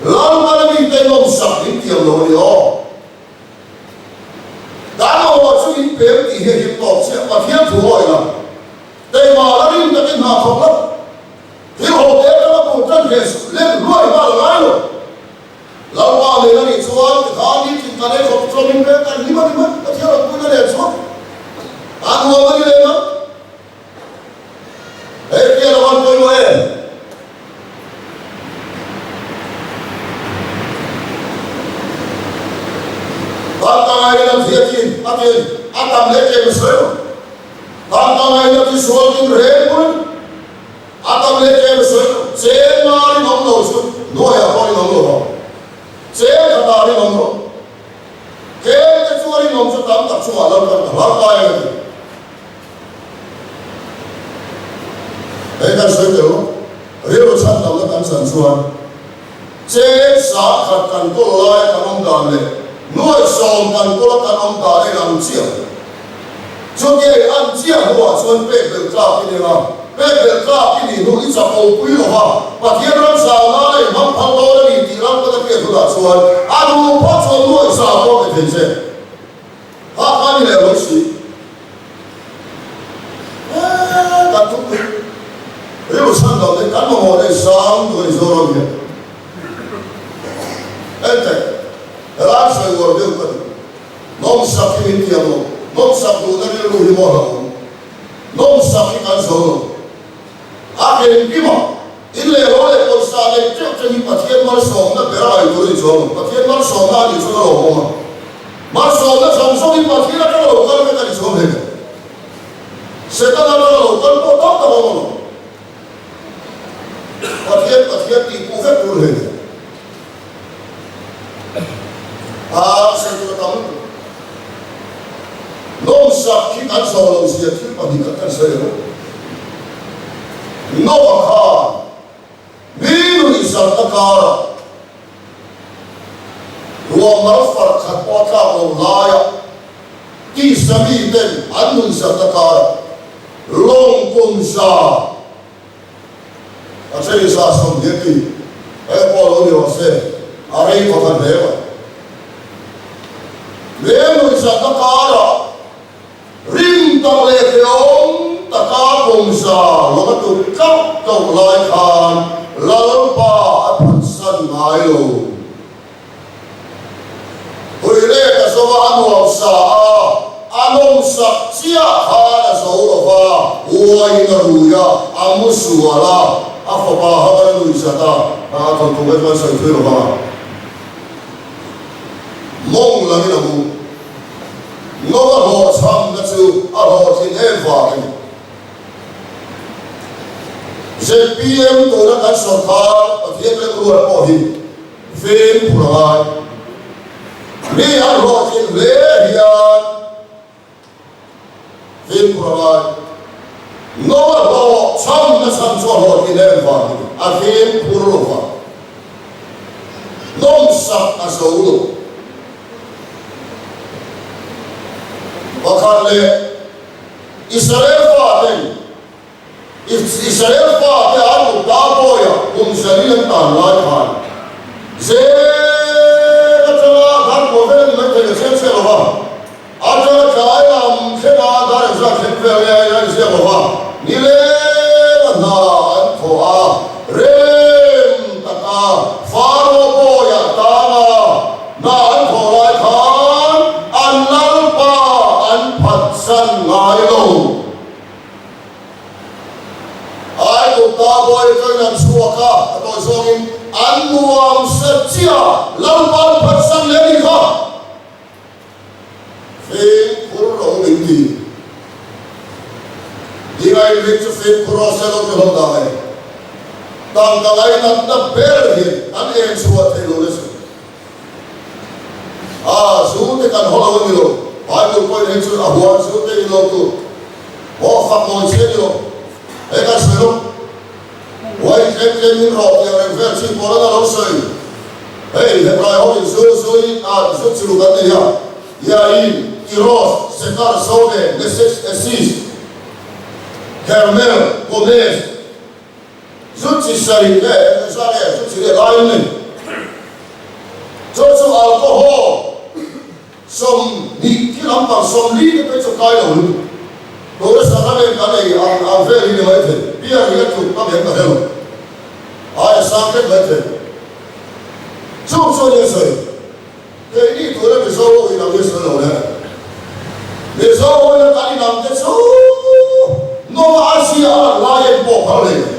Lalpan a mite nawmsak min tiam lo a ni aw. Dan awh chu in pem tih hi a him tawp chiah. Pathian thu hawi la, keimah la rin takin hna thawk lo. Thil ho te atanga bur tan hreh suh, lem hluai nghal a ngai lo. Lalpa nen a nih chuan tikhan nitin kan ei khawp chuan min pek kan hlim a ni mai. Pathian rawn puina nen chuan a nuam a ni leh mai. Hei hriat a van pawimawh em? Tangkangai lam hi a tin a tin a tam leh tlem a sawi lo. Tangkangai lam hi sual tin reng bul a tam leh tlem a sawi lo. Cheng nga rinawm lo chu hnuaiah pawh rinawm lo vang. Cheng khatah rinawm lo. Tlem te chu a rinawm chu tam tak chungah lo kan hlau kai a ni. Hei kan sawi tel lo, rilru chhan lohna kan chan chuan cheng 10,000 kan kawl laia kan awm dan leh 10,000 kan kawla kan awm dan a inang chiah. Chutia i an chiah hnuah chuan pek belh tlak i ni ang a, pek belh tlak i nih hnu i chak o pui lo va, Pathian ram zau nana i hmang phal dawn a ni tih ram ka hriat hunah chuan a duh phawt chuan nuaih za pawh pe thei che. Kha kha ni leh lo si. Eee kan thupui rilru chhan lo te kan mamawh leh zang duh a ni Zoram hian. Enteh, helai sawi uar deuh ka duh. Nawmsak hi min tiam lo, nawmsak duhna rilru hi maw hlauhawm. Nawmsak hi kan zo lo. A engkimah, in leh lo leh pawisa neih teuh teuh hi Pathian malsawmna ber a ngaih tur a ni chuang lo. Pathian malsawmna a nih chuan a lawmawm a. Malsawmna zawng zawng hi Pathian atanga lo kal vek a ni chuang hlei lo. Setana atanga lo kal pawh tam tak a awm alawm. Pathian Pathian tih puh vek tur hlei lo. A sawi tur a tam lutuk. Nawmsak khi kan zawh lo zia thil pahnih khat kan sawi lo. Noah khan mi nuihzatna karah ruahmal far khat pawh a tlak lo laia tisa miten an nuihzatna karah lawng kum za A then in sa 20 a ti, hei pawh lo ni rawh se, a rei thawk a hle mai. Lengnuihzatna karah rim tak leh hrehawm taka pawmza lawng a tuk tlauh tlauh lai khan Lalpa a phatsan ngai lo. Tui lek a zo a, a nuam sa a, a nawmsak chiah khan a zo lo va, uaiin a rui a, a mu sual a, a fapa hang a nui zat a, a thawnthu kha chuan sawi thui lo vang a, mawng langin a mu. Noa hlawhchhamna chu a hlawhtlin em vang a ni. ZPM tuna kan sawrkar Pathian remruat pawh hi Fimkhur a ngai. Mi an hlawhtlin hle hian fimkhur a ngai. Noa hlawh chhamna chhan chu a hlawhtlin em vang hi a fimkhur lo va, nawmsak a zo lo. Pakhat leh Israel faten Israel fate an upa bawiah kum zalin an tan lai khan zel atanga dar kuah vel a ni mai thei ka chhiar chhiar lo va, atanga tlai lam thlenga dar engzat thleng vel nge a inziak lo va, nileng a hna an thawh a, rem taka Faro bawiah tanga hna an thawh lai khan an lalpa an phatsan ngai lo. Aigupta bawi atangin an chhuak a, a tawi zawngin an nuam set chiah Lalpa an phatsan leh a nih kha. Fimkhur lo min ti. Dinga inring chu fimkhur rawh se lo ti hlawm dah e. Tangka lainatna ber hian an eng chhuah thei lo nasa. A, zu te kan haw lo a ni lo. Bible pawhin hei chu a huan zu te in lo tur. Maw fak mawi che a ni lo. Hei kan sawi lawk. Uai tlem tlem in rawh tih ang reng vel chi pawl an a lo sawi. Hei Hebrai ho in zu zu in a zu chi ruk an nei a. Yain, Iros, Sekar, Sone, Mesech, Esis, Hermel, Gomez. Zu chi sarih leh engzah nge zu chi leh lai nei? Chu chu alcohol 20 thi lampang 40 te phei chu kai lo lutuk. Tuna sangha nen kan ei ang ang vel hi ni mai thei. Beer hi a tluk tam em ka hre lo. Ai a sang hlek mai thei. Chu chu nia sawi. Keini tuna Mizo ho inang hi sawi lo le. Mizo ho ina kan inang te chu Nova Asia a lan lai en pawh phal hlei lo.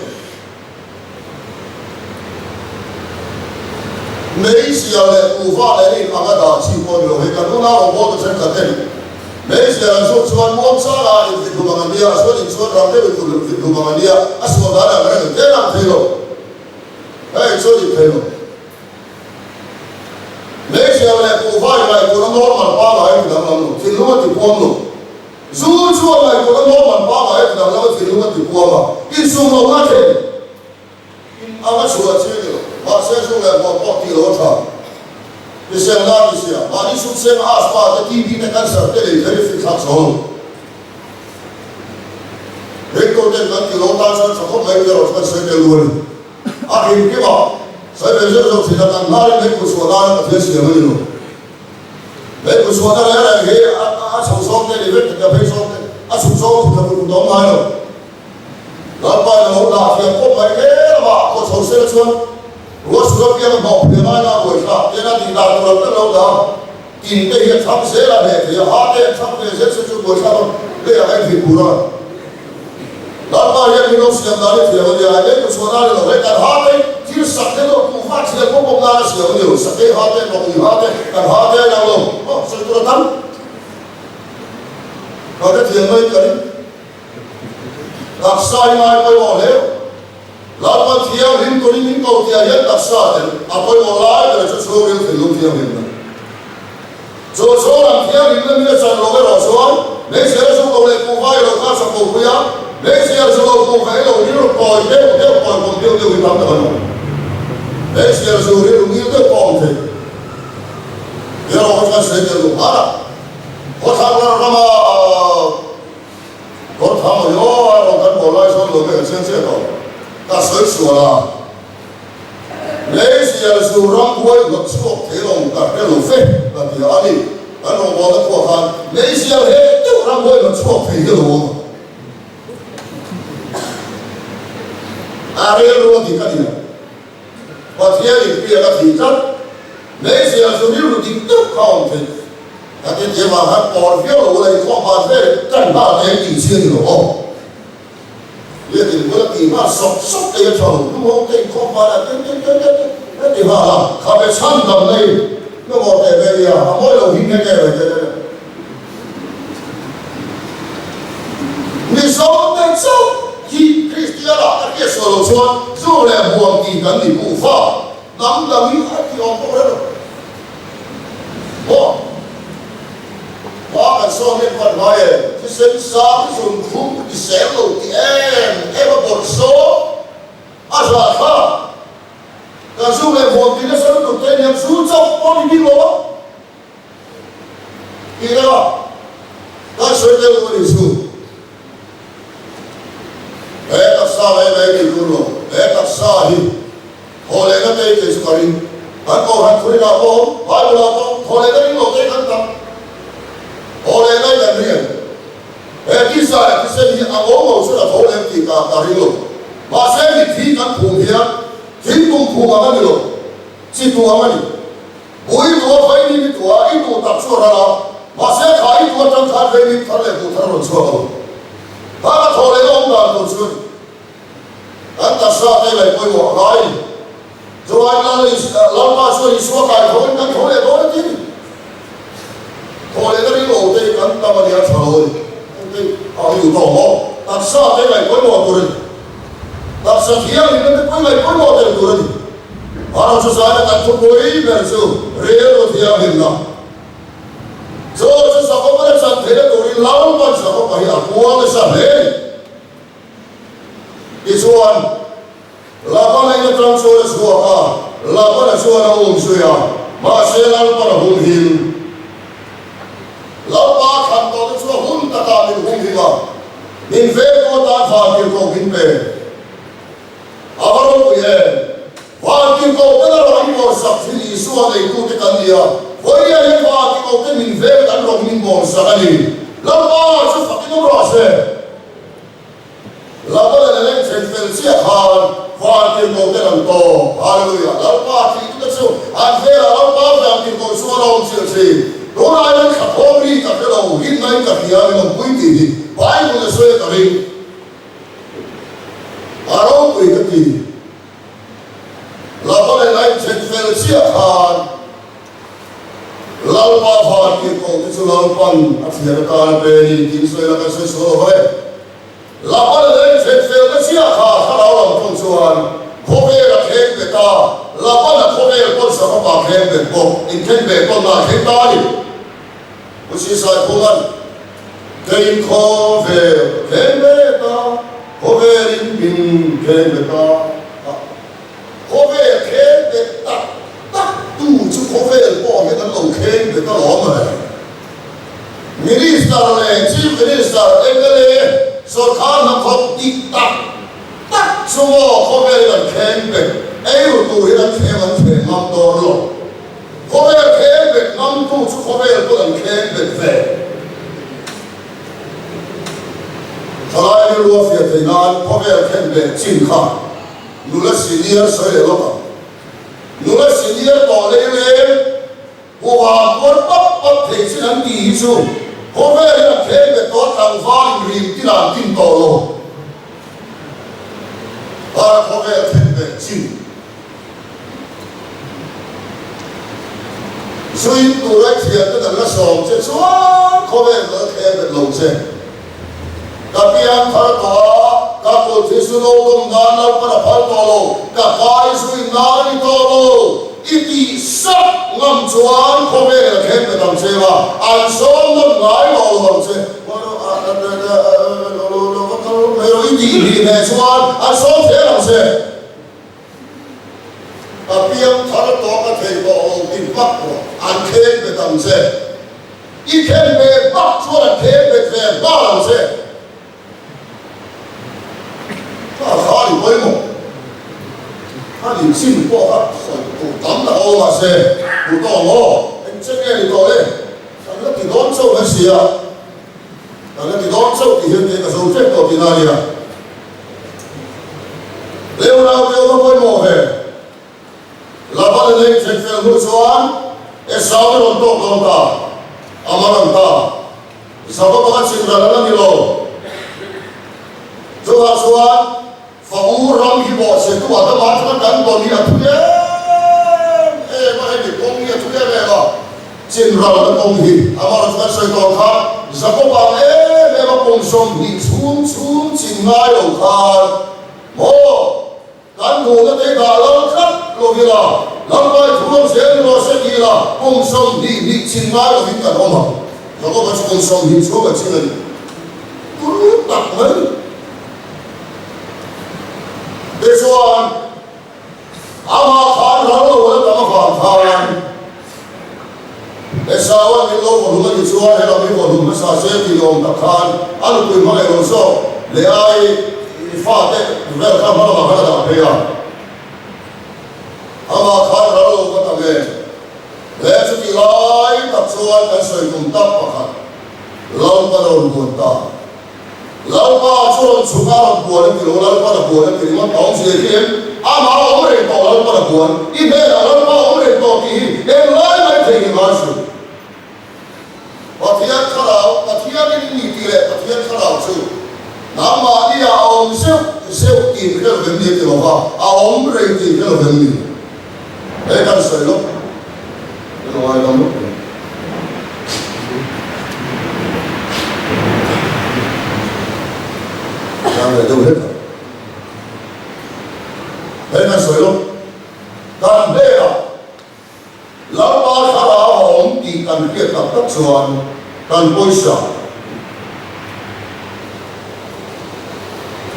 Meizial leh kuhva leh rin anga dah chi pawh ni lo hei kan unau rawngbawl tu thenkhat ten meizial an zuk chuan muangchang a invit hlum ang an nia, a sual in chuan ram deuh in vit hlum ang an nia, a sual dan ang reng in tlem ang thei lo. Hei chuan in thei lo. Meizial leh kuhva in ngaihtuahna normal pangngai a ti danglam lo, thinlung a ti puam lo. Zu chuan ngaihtuahna normal pangngai a ti danglam a, thinlung a ti puam a, insum lohna a thlen. Anga chhuah chi a ni lo. Mahse zu leh hmuam pawh tih lo a tha. Hriselna a ti sia, mahni sum seng asthma te, TB te, cancer te lei kher hi finthlak zo lo. mai tih erawh chu kan sawi tel lu a ni. A hrimhrim a, sawi ve zeuh zeuh thin a, kan hnarin meikhu chhuah nana Pathian siam a ni lo. Meikhu chhuahna reng reng hi a chho zawng te a ni vek, a phei zawng te, a chhuk zawng thut thla tur awm ngai lo. Lalpa in a lo dah thiam khawp mai hle lama a khaw chho sela chuan ruah sur apiang a hnawh phui a ngai na a buai thlak tian a tih dan tur ang ber lo dah tin te hi a chhang zel a hneh thei a, ha te an chhang ve zel se chu buai thlak a leiah a inhrilh tur a. Lalpa hian min lo siam dan i thiam a nia, engei ku chhuah nan i lo hei kan ha te thil sak te lo kuhva thian pawp pawp nan a siam a ni lo, sakei ha te, vawkui ha te, kan ha te a inang lo, aw sawi tur a tam. Ka hrethiam mai ka ring. Taksa hi ngai pawimawh hle. Lalpa thianghlim turin min ko tih ah hian taksa tel a pawimawh lai ber chu chhungril thinlung thianghlimna. Chu chhunglam thianghlimna min a chan lo erawh chuan meizial zu lo leh kuhva i lo kha tha ko pui a, meizial zu lo kuhva i lo rilru kawi deuh deuh kawi kawm deuh deuh hi tam tak an awm. Meizial zu rilru ngil deuh pawh a awm thei. Erawh kha chuan sawi tel duh nghal a, khawthlang rama Kawr tha maw aw a rawn kan bawl lai chuan lo ve chiang chiah tawh. Ka sawi sual a, Meizial zu ramhuai hlawt chhuak thei lo ka hre lo fe ka ti a ni. Kan rawngbawlna khuah khan meizial he deuh ramhuai hlawt chhuak thei hi a lo awm a. A rilru a dik a ni a. Pathian in piak a thih tlat. Meizial chu rilru dik deuh kha a awm thei. Ka ti tih avang khan pawr viau lo ula inkhawm ban vel tan nghal te an tih chi a ni lo aw. Biakin bula tih nghal sawk sawk te hi a tha lo. Nu ho te inkhawm ban ah tin tin tin tin tin an ti nghal a, khabe chhan dam nei nu maw teh ve nia, a mawi lo hi nghe nghe mai te te te. Mizo te chauh hi Kristian ah ka hriat sual lo chuan zu leh huam tih kan ni buh va, dang dang hi a ti awm pawh reng lo. Maw? Hma kan sawn hian hman ngai em? Thisen sang zun thlum ti sel lo ti em em a bawrh saw a zah thlak. Kan zu leh huam tih nasa lutuk te hian zu chauh pawh ni bik lo a. Tih deuh a, kan sawi tel duh a nih chu. He taksa mai mai tih tur lo, he taksa hi thaw lehna te kei chu ka ring. Kan Kohhran thurinah pawh awm, Bible-ah pawh thaw lehna ring lo te kan tam. Thaw lehna hi kan ring em? He tisa leh thisen hi a ngo ngo chuan a tho lem tih ka ka ring lo. Mahse mitthi kan phum hian thingtum phum ang a ni lo, chi tu ang a ni. Ui tua vaimim i tua, i duh tak chu a ral a, mahse kha i tua tang khan vaimim thar leh buh thar a rawn chhuak ang. Kha ka thawh lehna awm dan tur chu a ni. Kan taksa te ngaih pawimawh a ngai a ni. Chuan Lal Lalpa chuan Isua kai tho in kan tho leh dawn a ti a ni. Thawh lehna ring lo te hi kan tam a nia tha lo a ni. Engtin a ui tawh maw? Taksa te ngaih pawimawh tur a ni. Taksa thianghlimna te pawh ngaih pawimawh tel tur a ni. Hmana chu zaina kan thupui ber chu rilru thianghlimna. Chu chu Jakob-a la chan theihna turin Lalpan Jakob-a hi a kual nasa hle a ni. Tichuan, Labana in atang chuan a chhuak a, Labana chuan a um zui a, mahse Lalpan a humhim. Lalpa thlan tawhte chu a hun takah min humhim a, min vengtu atan vantirhkoh min pe. A va ropui em! Vantirhkohte la rawn bawlsak thin Isua neitute kan ni a, vawiin hian vantirhkohte min veng an rawn min bawlsak a ni. Lalpa chu fakin awm rawh se! Lapa leh leng then fel chiah khan vantirhkohte an tawng. Hallelujah! Lalpa thihtute chu an velah Lalpa vantirhkoh chu a rawm chilh thin. Tunah hian thlakhawm ri ka hre lo, rinna in ka hria min awmpui tih hi Bible a sawi a ka ring. A ropui ka ti. Lapa leh lain then fel chiah khan Lalpa vantirhkoh te chu Lalpan a thian atan a pe a ni tiin sawi la kan sawi sual lo ve. Lapa leh lain then fel na chiah kha thlarau lam thawng chuan khawvel a thleng bet a, Lapan a khawvel pawn Jakob-a thleng bet bawk, inthen ve pawn a thleng ta a ni. Pu Sisai Phunga'n keiin khawvel ka thleng bet a, khawvelin min thleng bet a, khawvel thleng bet tak tak tu chu khawvel pawh hian an lo thleng bet alawm le. Minister leh Chief Minister, mla, sawrkar hnathawk dik tak tak. chu maw khawvel an thleng bet ei ru tur hian an thleng an thleng ngam dawn lo. Khawvel thleng bet ngamtu chu khawvel pawn an thleng bet ve. Thalai rilru a fiah theih nan khawvel thlen bet chin kha nula senior sawi leh lawk ang. Nula senior tawh lei leng huha kual pap pap thei chin an tih hi chu khawvel hian an thleng bet tawh tlangval in rim tin an tin tawh lo. Kha khawvel thlen bet chin. Zuin tura i thiante kan la sawm che chuan khawvel ka la thleng bet lo che. Ka piang thar tawh a, ka kut hi chu lo dawm nan Lalpan a phal tawh lo, ka kai zui nan a ni tawh lo. I tih sak ngam chuan khawvel a thleng bet ang che a, an sawm nawn ngai lo lo ang che. I tih hlih hneh chuan an sawm zel ang che. Ka piang thar tawh ka thei tawh lo ti hmak pawh an thleng bet ang che. I thlen ve hmak chuan an thleng bet ve nghal ang che. Kha kha ni pawimawh. Kha nin chin pawh kha sawi tur tam tak a awm mahse duh tawh ang aw. Eng che nge ni tawh le? Kan la ti dawn chauh mai si a. Kan la ti dawn chauh tih hian kei ka zo ṭep tawh tihna a nia. Leonau te awm a pawimawh ve. Laban a lei ṭhen fel hnu chuan Esau a rawn tawk dawn ta, a man ang ta. Jakob anga chin ral a la ni lo. Chuvah chuan fa u ram hi bawhchhe tu Adama atanga kan tawn hi a thu em em a, hemi kawng hi a thu em em a. Chin ralna kawng hi amah chu kan sawi tawh kha, Jakob ang em em a kum 20 chhung chhung chin ngai lo khan maw kan duhna te dah lal tlat lo ila, Lalpai thu lo zel ni rawh se ti ila kum 20 hnih chin ngai lovin kan awm ang. Jakob-a chu kum 20 chhung a chin a ni. Turu tak mai. Tichuan. Amah khan ral lo la tam avang khan Esau-a min lo vawhlum a nih chuan he lam hi vawhlum hmasa se tih ni awm tak khan a nupui hmangaih lo zawk Leai fate vel kha hma lamah khan a dah phei a. Amah khan ral lo va tam em? Le chutih lai tak chuan kan sawi tum tak pakhat Lalpa rawn buan ta. Lalpa chu rawn chhuk a, rawn buan a ti lo, Lalpan a buan a ti ringawt a awm zia hi em? Amah a awm reng tawh, Lalpan a buan. I hnenah Lalpa a awm reng tawh tih hi englai mai thei ni ngai suh. Pathian thlarau, Pathianin i ni tih leh Pathian thlarau chu nangmahni ah a awm zeuh zeuh tih hre lovem ni a ti lova, a awm reng tih hre lovem ni? He kan sawi lawk ka lo ngaidam lawk mai. Tlang leh deuh hlek a. He kan sawi lawk kan hnenah Lalpa thlarau a awm tih kan hriat tak tak chuan kan pawisa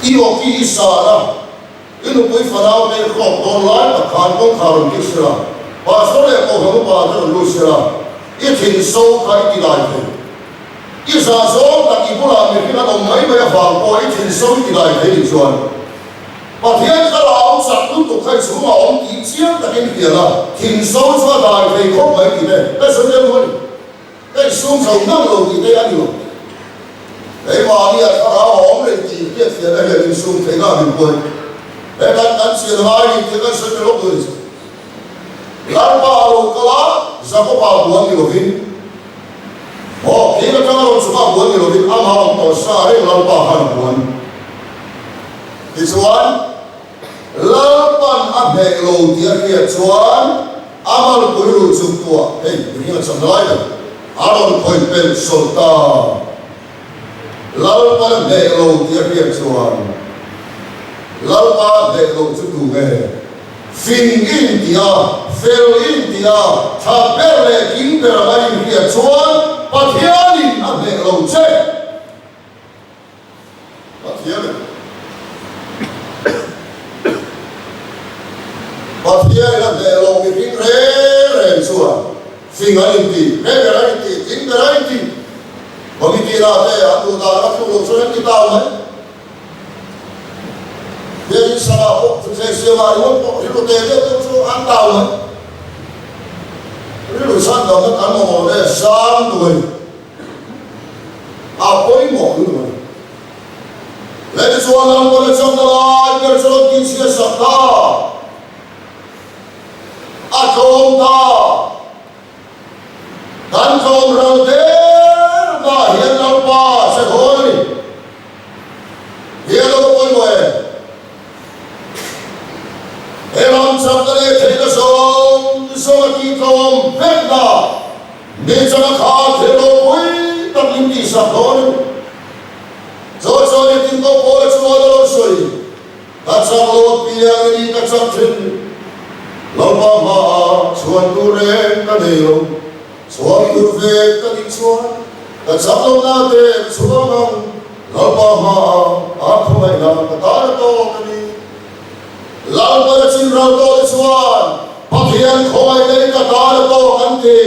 i awki i sar a. I nupui fanau te hrawk dawn lai tak khan kawngkhar rawn kik sela, pastor leh kohhran upa te rawn lut sela, i thin so kha i ti dai thei. I zah zawng tak i bulah mihring an awm mai mai avang pawh i thin so i ti dai thei nih chuan Pathian thlarau chak lutuk kha i chhungah awm tih chiang takin hria la, thin so chu a dai thei khawp mai tih te ka sawi deuh nual a ni. Ka insum zo ngang lo tih te a ni lo. Keimahni a thlarau a awm reng tih hriatfiahna hian insum theihna a min pawi. He kan kan chian ngai ni tih kan sawi ta lawk duh a ni. Lalpa a lo kal a, Jakoba buan ni lovin, aw, thing atanga rawn chhuka buan ni lovin amah awm tawh sa reng Lalpa khan a buan. Tichuan, Lalpan a hneh lo tih a hriat chuan a malpui luh chuk tuah, hei mihring a cham lai ber, a rawn khawih pelh sawlh ta. Lalpan a hneh lo tih a hriat chuan Lalpa a hneh loh chu tu nge? Fing in tih a, fel in tih a, tha ber leh king ber anga inhriat chuan Pathianin a hneh lo che. Pathian in Pathian in a hneh loh mihring reng reng chuan fing an inti, hre ber an inti, tling ber an inti. Committee lah te an duh dan a thluk loh chuan an ti tau mai. Biakinn sangah pawh thutthleng siamah ringawt pawh rilru te deuh deuh chu an tau mai. Rilru chhandamna kan mamawh leh sang duai a pawimawh lutuk a ni. Lei chuan Lalpawn a chakna lai ber chu rawn tihchhiat sak ta, a tlawm ta. Kan tlawm ral der hma hian Lalpa che dawn a ni. Hian a va pawimawh em? He ram chakna leh theihna zawng zawng a tihtlawm vekna ni changa kha thil ropui tak min tihsak dawn a ni. Chaw chuan engtin pawh Paula chuan a lo sawi. Ka chak lo apiang i ni ka chak thin. Lalpa hmaah chhuan tur reng ka nei lo. Chhuan tur ve ka nih chuan ka chak lo na te ka chhuang ang. Lalpa hmaah a khawngaihna ka tan a tawk a ni. Lalpa na chin ral tawh te chuan Pathian khawngaihna i ka tan a tawk an ti.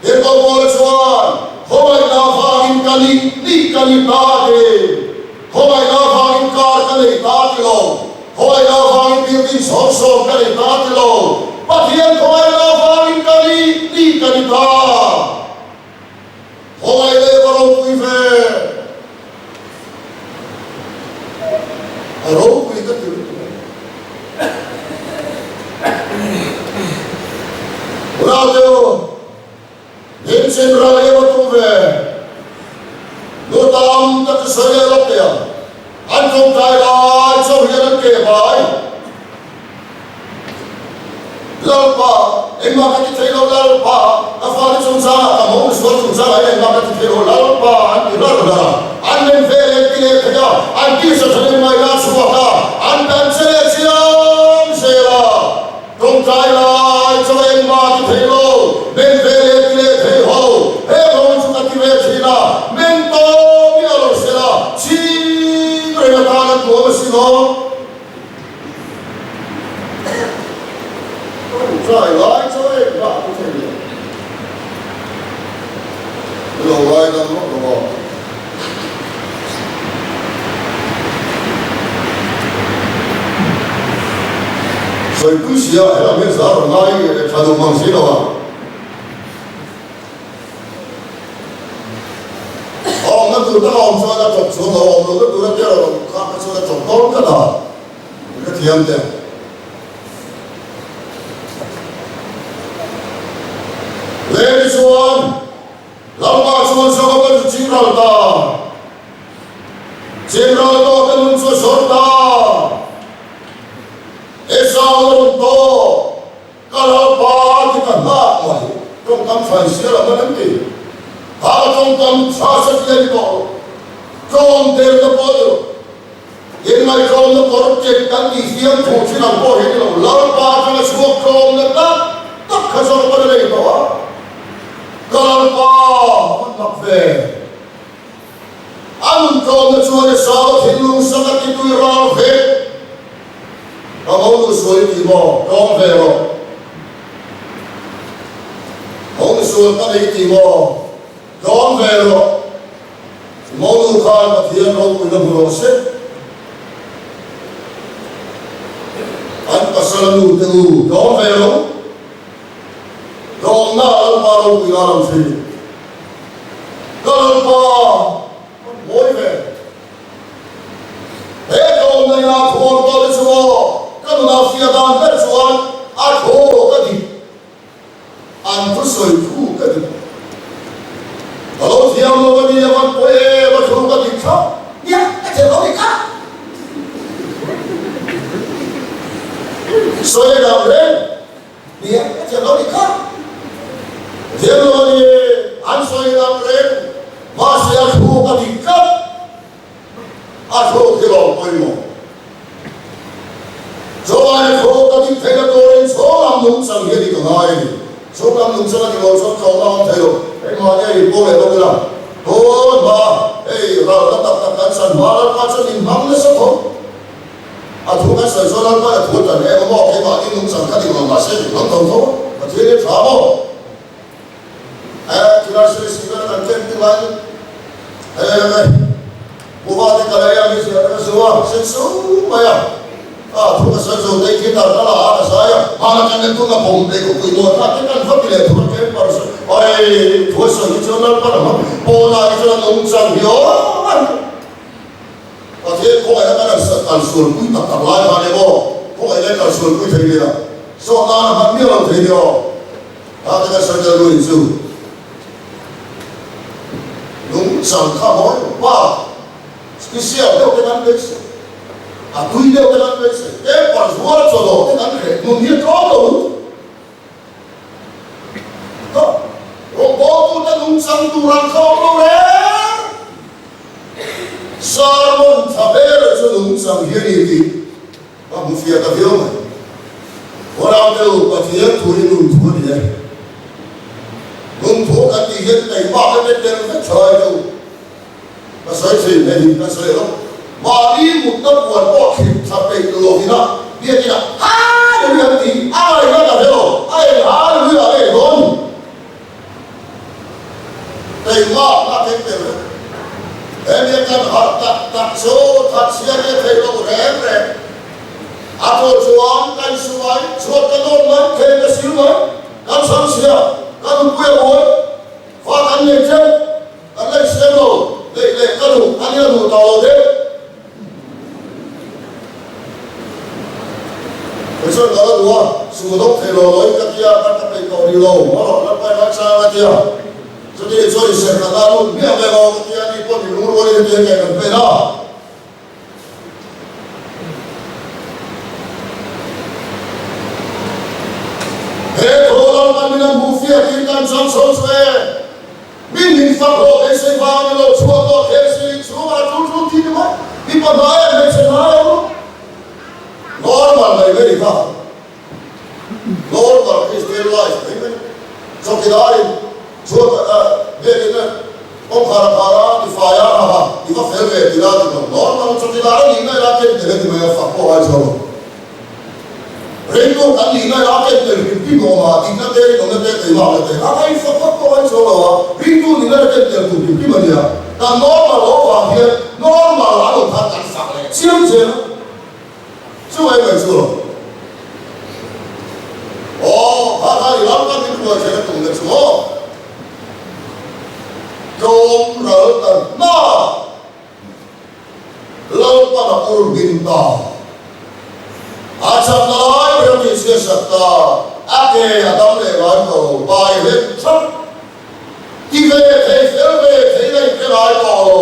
Tirhkoh Paula chuan, Khawngaihna avangin ka nih nih ka ni ta ti. Khawngaihna avangin car ka nei ta ti lo. Khawngaihna avangin building sawm sawm ka nei ta ti lo. Pathian khawngaihna avangin ka nih nih ka ni ta. Khawngaih leh va ropui ve. A ropui ka ti lutuk a ni. Unau te u, min chin ral em a tum ve. Nu tam tak chu sawi leh lawk teh ang. An tawngtai lai chauh hian an ke bai. Lalpa, engmah ka ti thei lo Lalpa, ka fate chungchangah ka mo misual chungchangah hian engmah ka ti thei lo Lalpa an ti lar lar a, an men ve leh ti leh thei a, an tisa thanem ngaihna a chhuak a, an dan che leh chiam zel a, tawngtai lai chaw engmah ti thei lo, men ve leh ti leh thei ho, he ho chu ka ti ve thin a, men tawp i a lo sel a, ching reng atan an tuam asin aw. Tawngtai lai chaw eng dah chu thei lo. Lo lai dam rawh lo a. Sawipui sia helam hian zar rawn lai tha duh mang si lo a. Awmna tur tak a awm chuan a tawp chuang lo, awm lohna tur a tel a rawn khak kha chuan a tawp dawn tlat a, ka thiam teh. Lady chuan Lalpa chuan Jakob-a chu chingral ta, chingral tawh te nun chu a zawr ta, Esau a rawn tawh. Ka Lalpa ti ka nghak mai, tawngkam tha i sial ang an ti. Kha ka tawngkam tha satliah ni tawh lo, tlawm der na pawh ni lo, inngaihtlawmna kawr ket kan tih fiam thu thin ang pawh hi ni lo, Lalpa atanga chhuak tlawmna tak tak kha zawk pawn a nei tawh a. Ka Lalpa hun mak ve. A nun tlawmna chuan Esau thinlung sak a ti tui ral ve. Ka mo nu sual i ti maw? Tlawm ve rawh. Mo nu sual ka nei ti maw? Tlawm ve rawh. Mo nu khan Pathian ropuina hmu rawh se. An pasal a nu te u, tlawm ve rawh u. Tlawmna Lalpa ropuina a lang thin. Ka Lalpa, ka mawi ve. He tlawmna ina thuam tawh te chu aw, ka nuna fiah dan ber chuan a thaw ka dik, an thusawi thu ka dik. Ka lo thiam lo a ni a van pawi em a thu ka dik thlap. Nia, ka thiam lo ni kha. Sawi dang reng. Nia, ka thiam lo ni kha. Ka thiam lo a ni, an sawi dang reng. Mahse a thu ka dik tlat. A thluk hi lawm pawimawh. Chuan a thluk ka dik theihna turin chhawng lam nungchang hi a dik a ngai a ni. Chhawng lam nungchang a dik loh chuan tlawmna a awm thei lo. Engmahni a inpawh leh bawk ila, tun hma hei ralna tak tak kan chan hma Lalpa chuan min hmang nasa tho. A thu kan sawi chuan Lalpa a thu a tan em a maw? Keimahni nungchang ka dik lo mahse min hmang tho tho a, Pathian hi a tha maw? He thilai sawi si vel kan ken tum aiin he Kuhva te ka lei a, meizial te ka zu a, sen su mai a. A thu ka sawi zo tei khi tar ka la a, ka zai a. Hmana kan en tuna bawm tei khawpui nuam kha te kan va ti leh thur a tlem par sawi. Ai, thu a sawi hi chuan Lalpan a hmang. Pawnah hi chuan a nungchang hi awm a ni. Pathian khawngaihna kan han kalsualpui tak tak lai khan emaw, khawngaihna i kalsualpui thei nia, zawh nan a hman miah lo thei nia aw. Kha te kan sawi tel luin chu nungchang kha mawi pa special deuh te kan beisei, a tui deuh te kan beisei, paper zuar chawdawh te kan hreh nun hi a tlawm lo lutuk. Rawngbawltute nungchang tur an kha awm lo reng. Sermon tha ber chu nungchang hi a ni tih ka hmu fiah ta viau mai. Khuaram te u, Pathian thu hi nun thu a ni e. Nun thu kan tih hian keimah te tel vek thalai te u. Ka sawi thin hei hi ka sawi lo. Mahni mutna puan pawh thlip tha peih lovin a biakin a Hallelujah an ti a ngaihna ka hre lo a eng Hallelujah a eng dawn keimah na keng tel vek. He nia kan harh tak tak chu that chhia hi a theih lo reng reng. A thaw chuan ka insu mai, chhuat ka nawn mai, thei ka sil mai, kan chhang chhia, ka nupui a buai, fa kan nei teuh. Kan la insiam lo, neih leh ka duh a nia duh tawh lo deuh. Kei chuan ka la duh a, sumo dawk thei lo lo in ka tia, kan ka peih tawh rih lo, maw rawh lalpa in a chang a tia. Chuti nih chuan inserh ka la lut miah ve lo ka tia, ni pawh ni lungrualin hetiang nge kan pen a. He thu lalpa min an hmuh fiah tiin kan chang chho chu e. Mi min fak hlawh beisei vang a ni lo, chhuah tawh thei si chhungah tul tul ti ni mai. Mipa hnai ah hmeichhe hnai a awm. Normal mai mai ni kha. Normal Christian life mai mai. Chawkidarin chhuat ah biakin a kawngkhar a khar a, ti fai a, ha ha, i va fel ve ti la ti lo. Normal chawkidar a nih ngai la ken tel a ti mai a, fak pawh ai chuang lo. Ringtu kan nihna ila ken tel hrim hrim awm a, dikna te, rinawmna te, keimahna te a ka infak vak pawh a chuang lo a, ringtu nihna ila ken tel tur hrim hrim a nia. Kan normal loh avang hian normal a lo khan kan fak leh chiam zel a, chu mai mai chu lo. Aw, kha kha i ram kan min hruai theihna tumna chu maw? Tlawm ral ta hna! Lalpan a ur hmin ta. A chakna lai ber a tihchhiat sak ta. A ke a dam leh ngai tawh lo. Pai hlep thap. Ti ve thei fel ve thei la inhre ngai tawh lo.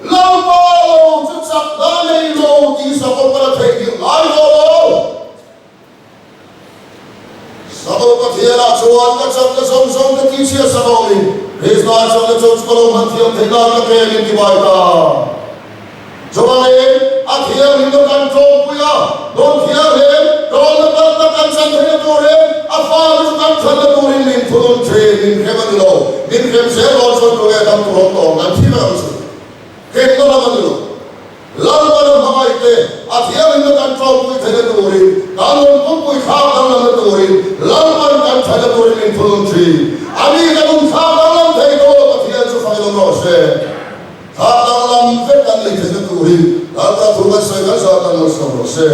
Lalpa lo chu chakna nei lo tih Sakopan a theihnghilh ngai tawh lo. Sabo Pathianah chuan ka chakna zawng zawng ka tihchhiat sak awmin, Krista chakna chu chu ka lo hman thiam theih nan ka pek in ti bai ta. Chuvangin, a thianghlimna kan tlawmpui a, dawn thianghlim, tlawmna kalna kan chan theihna turin, a fate chu kan thatna turin min thunun thin, min hrem a ni lo. Min hrem zel dawn chuan tunge dam tur awm tawh ang kan thi vek ang chu. Hremna lam a ni lo. Lalpan a hmangaih te, a thianghlimna kan tlawmpui theihna turin, kan rawn pumpui thlak danglamna turin, Lalpan kan theihna turin min thunun thin. A ni kan um thlak danglam thei dawn Pathian chu fak in awm rawh se. Thlak danglam vek kan nei theihna turin Lalpa thu kan sawi kan zah kan lo sawm rawh se.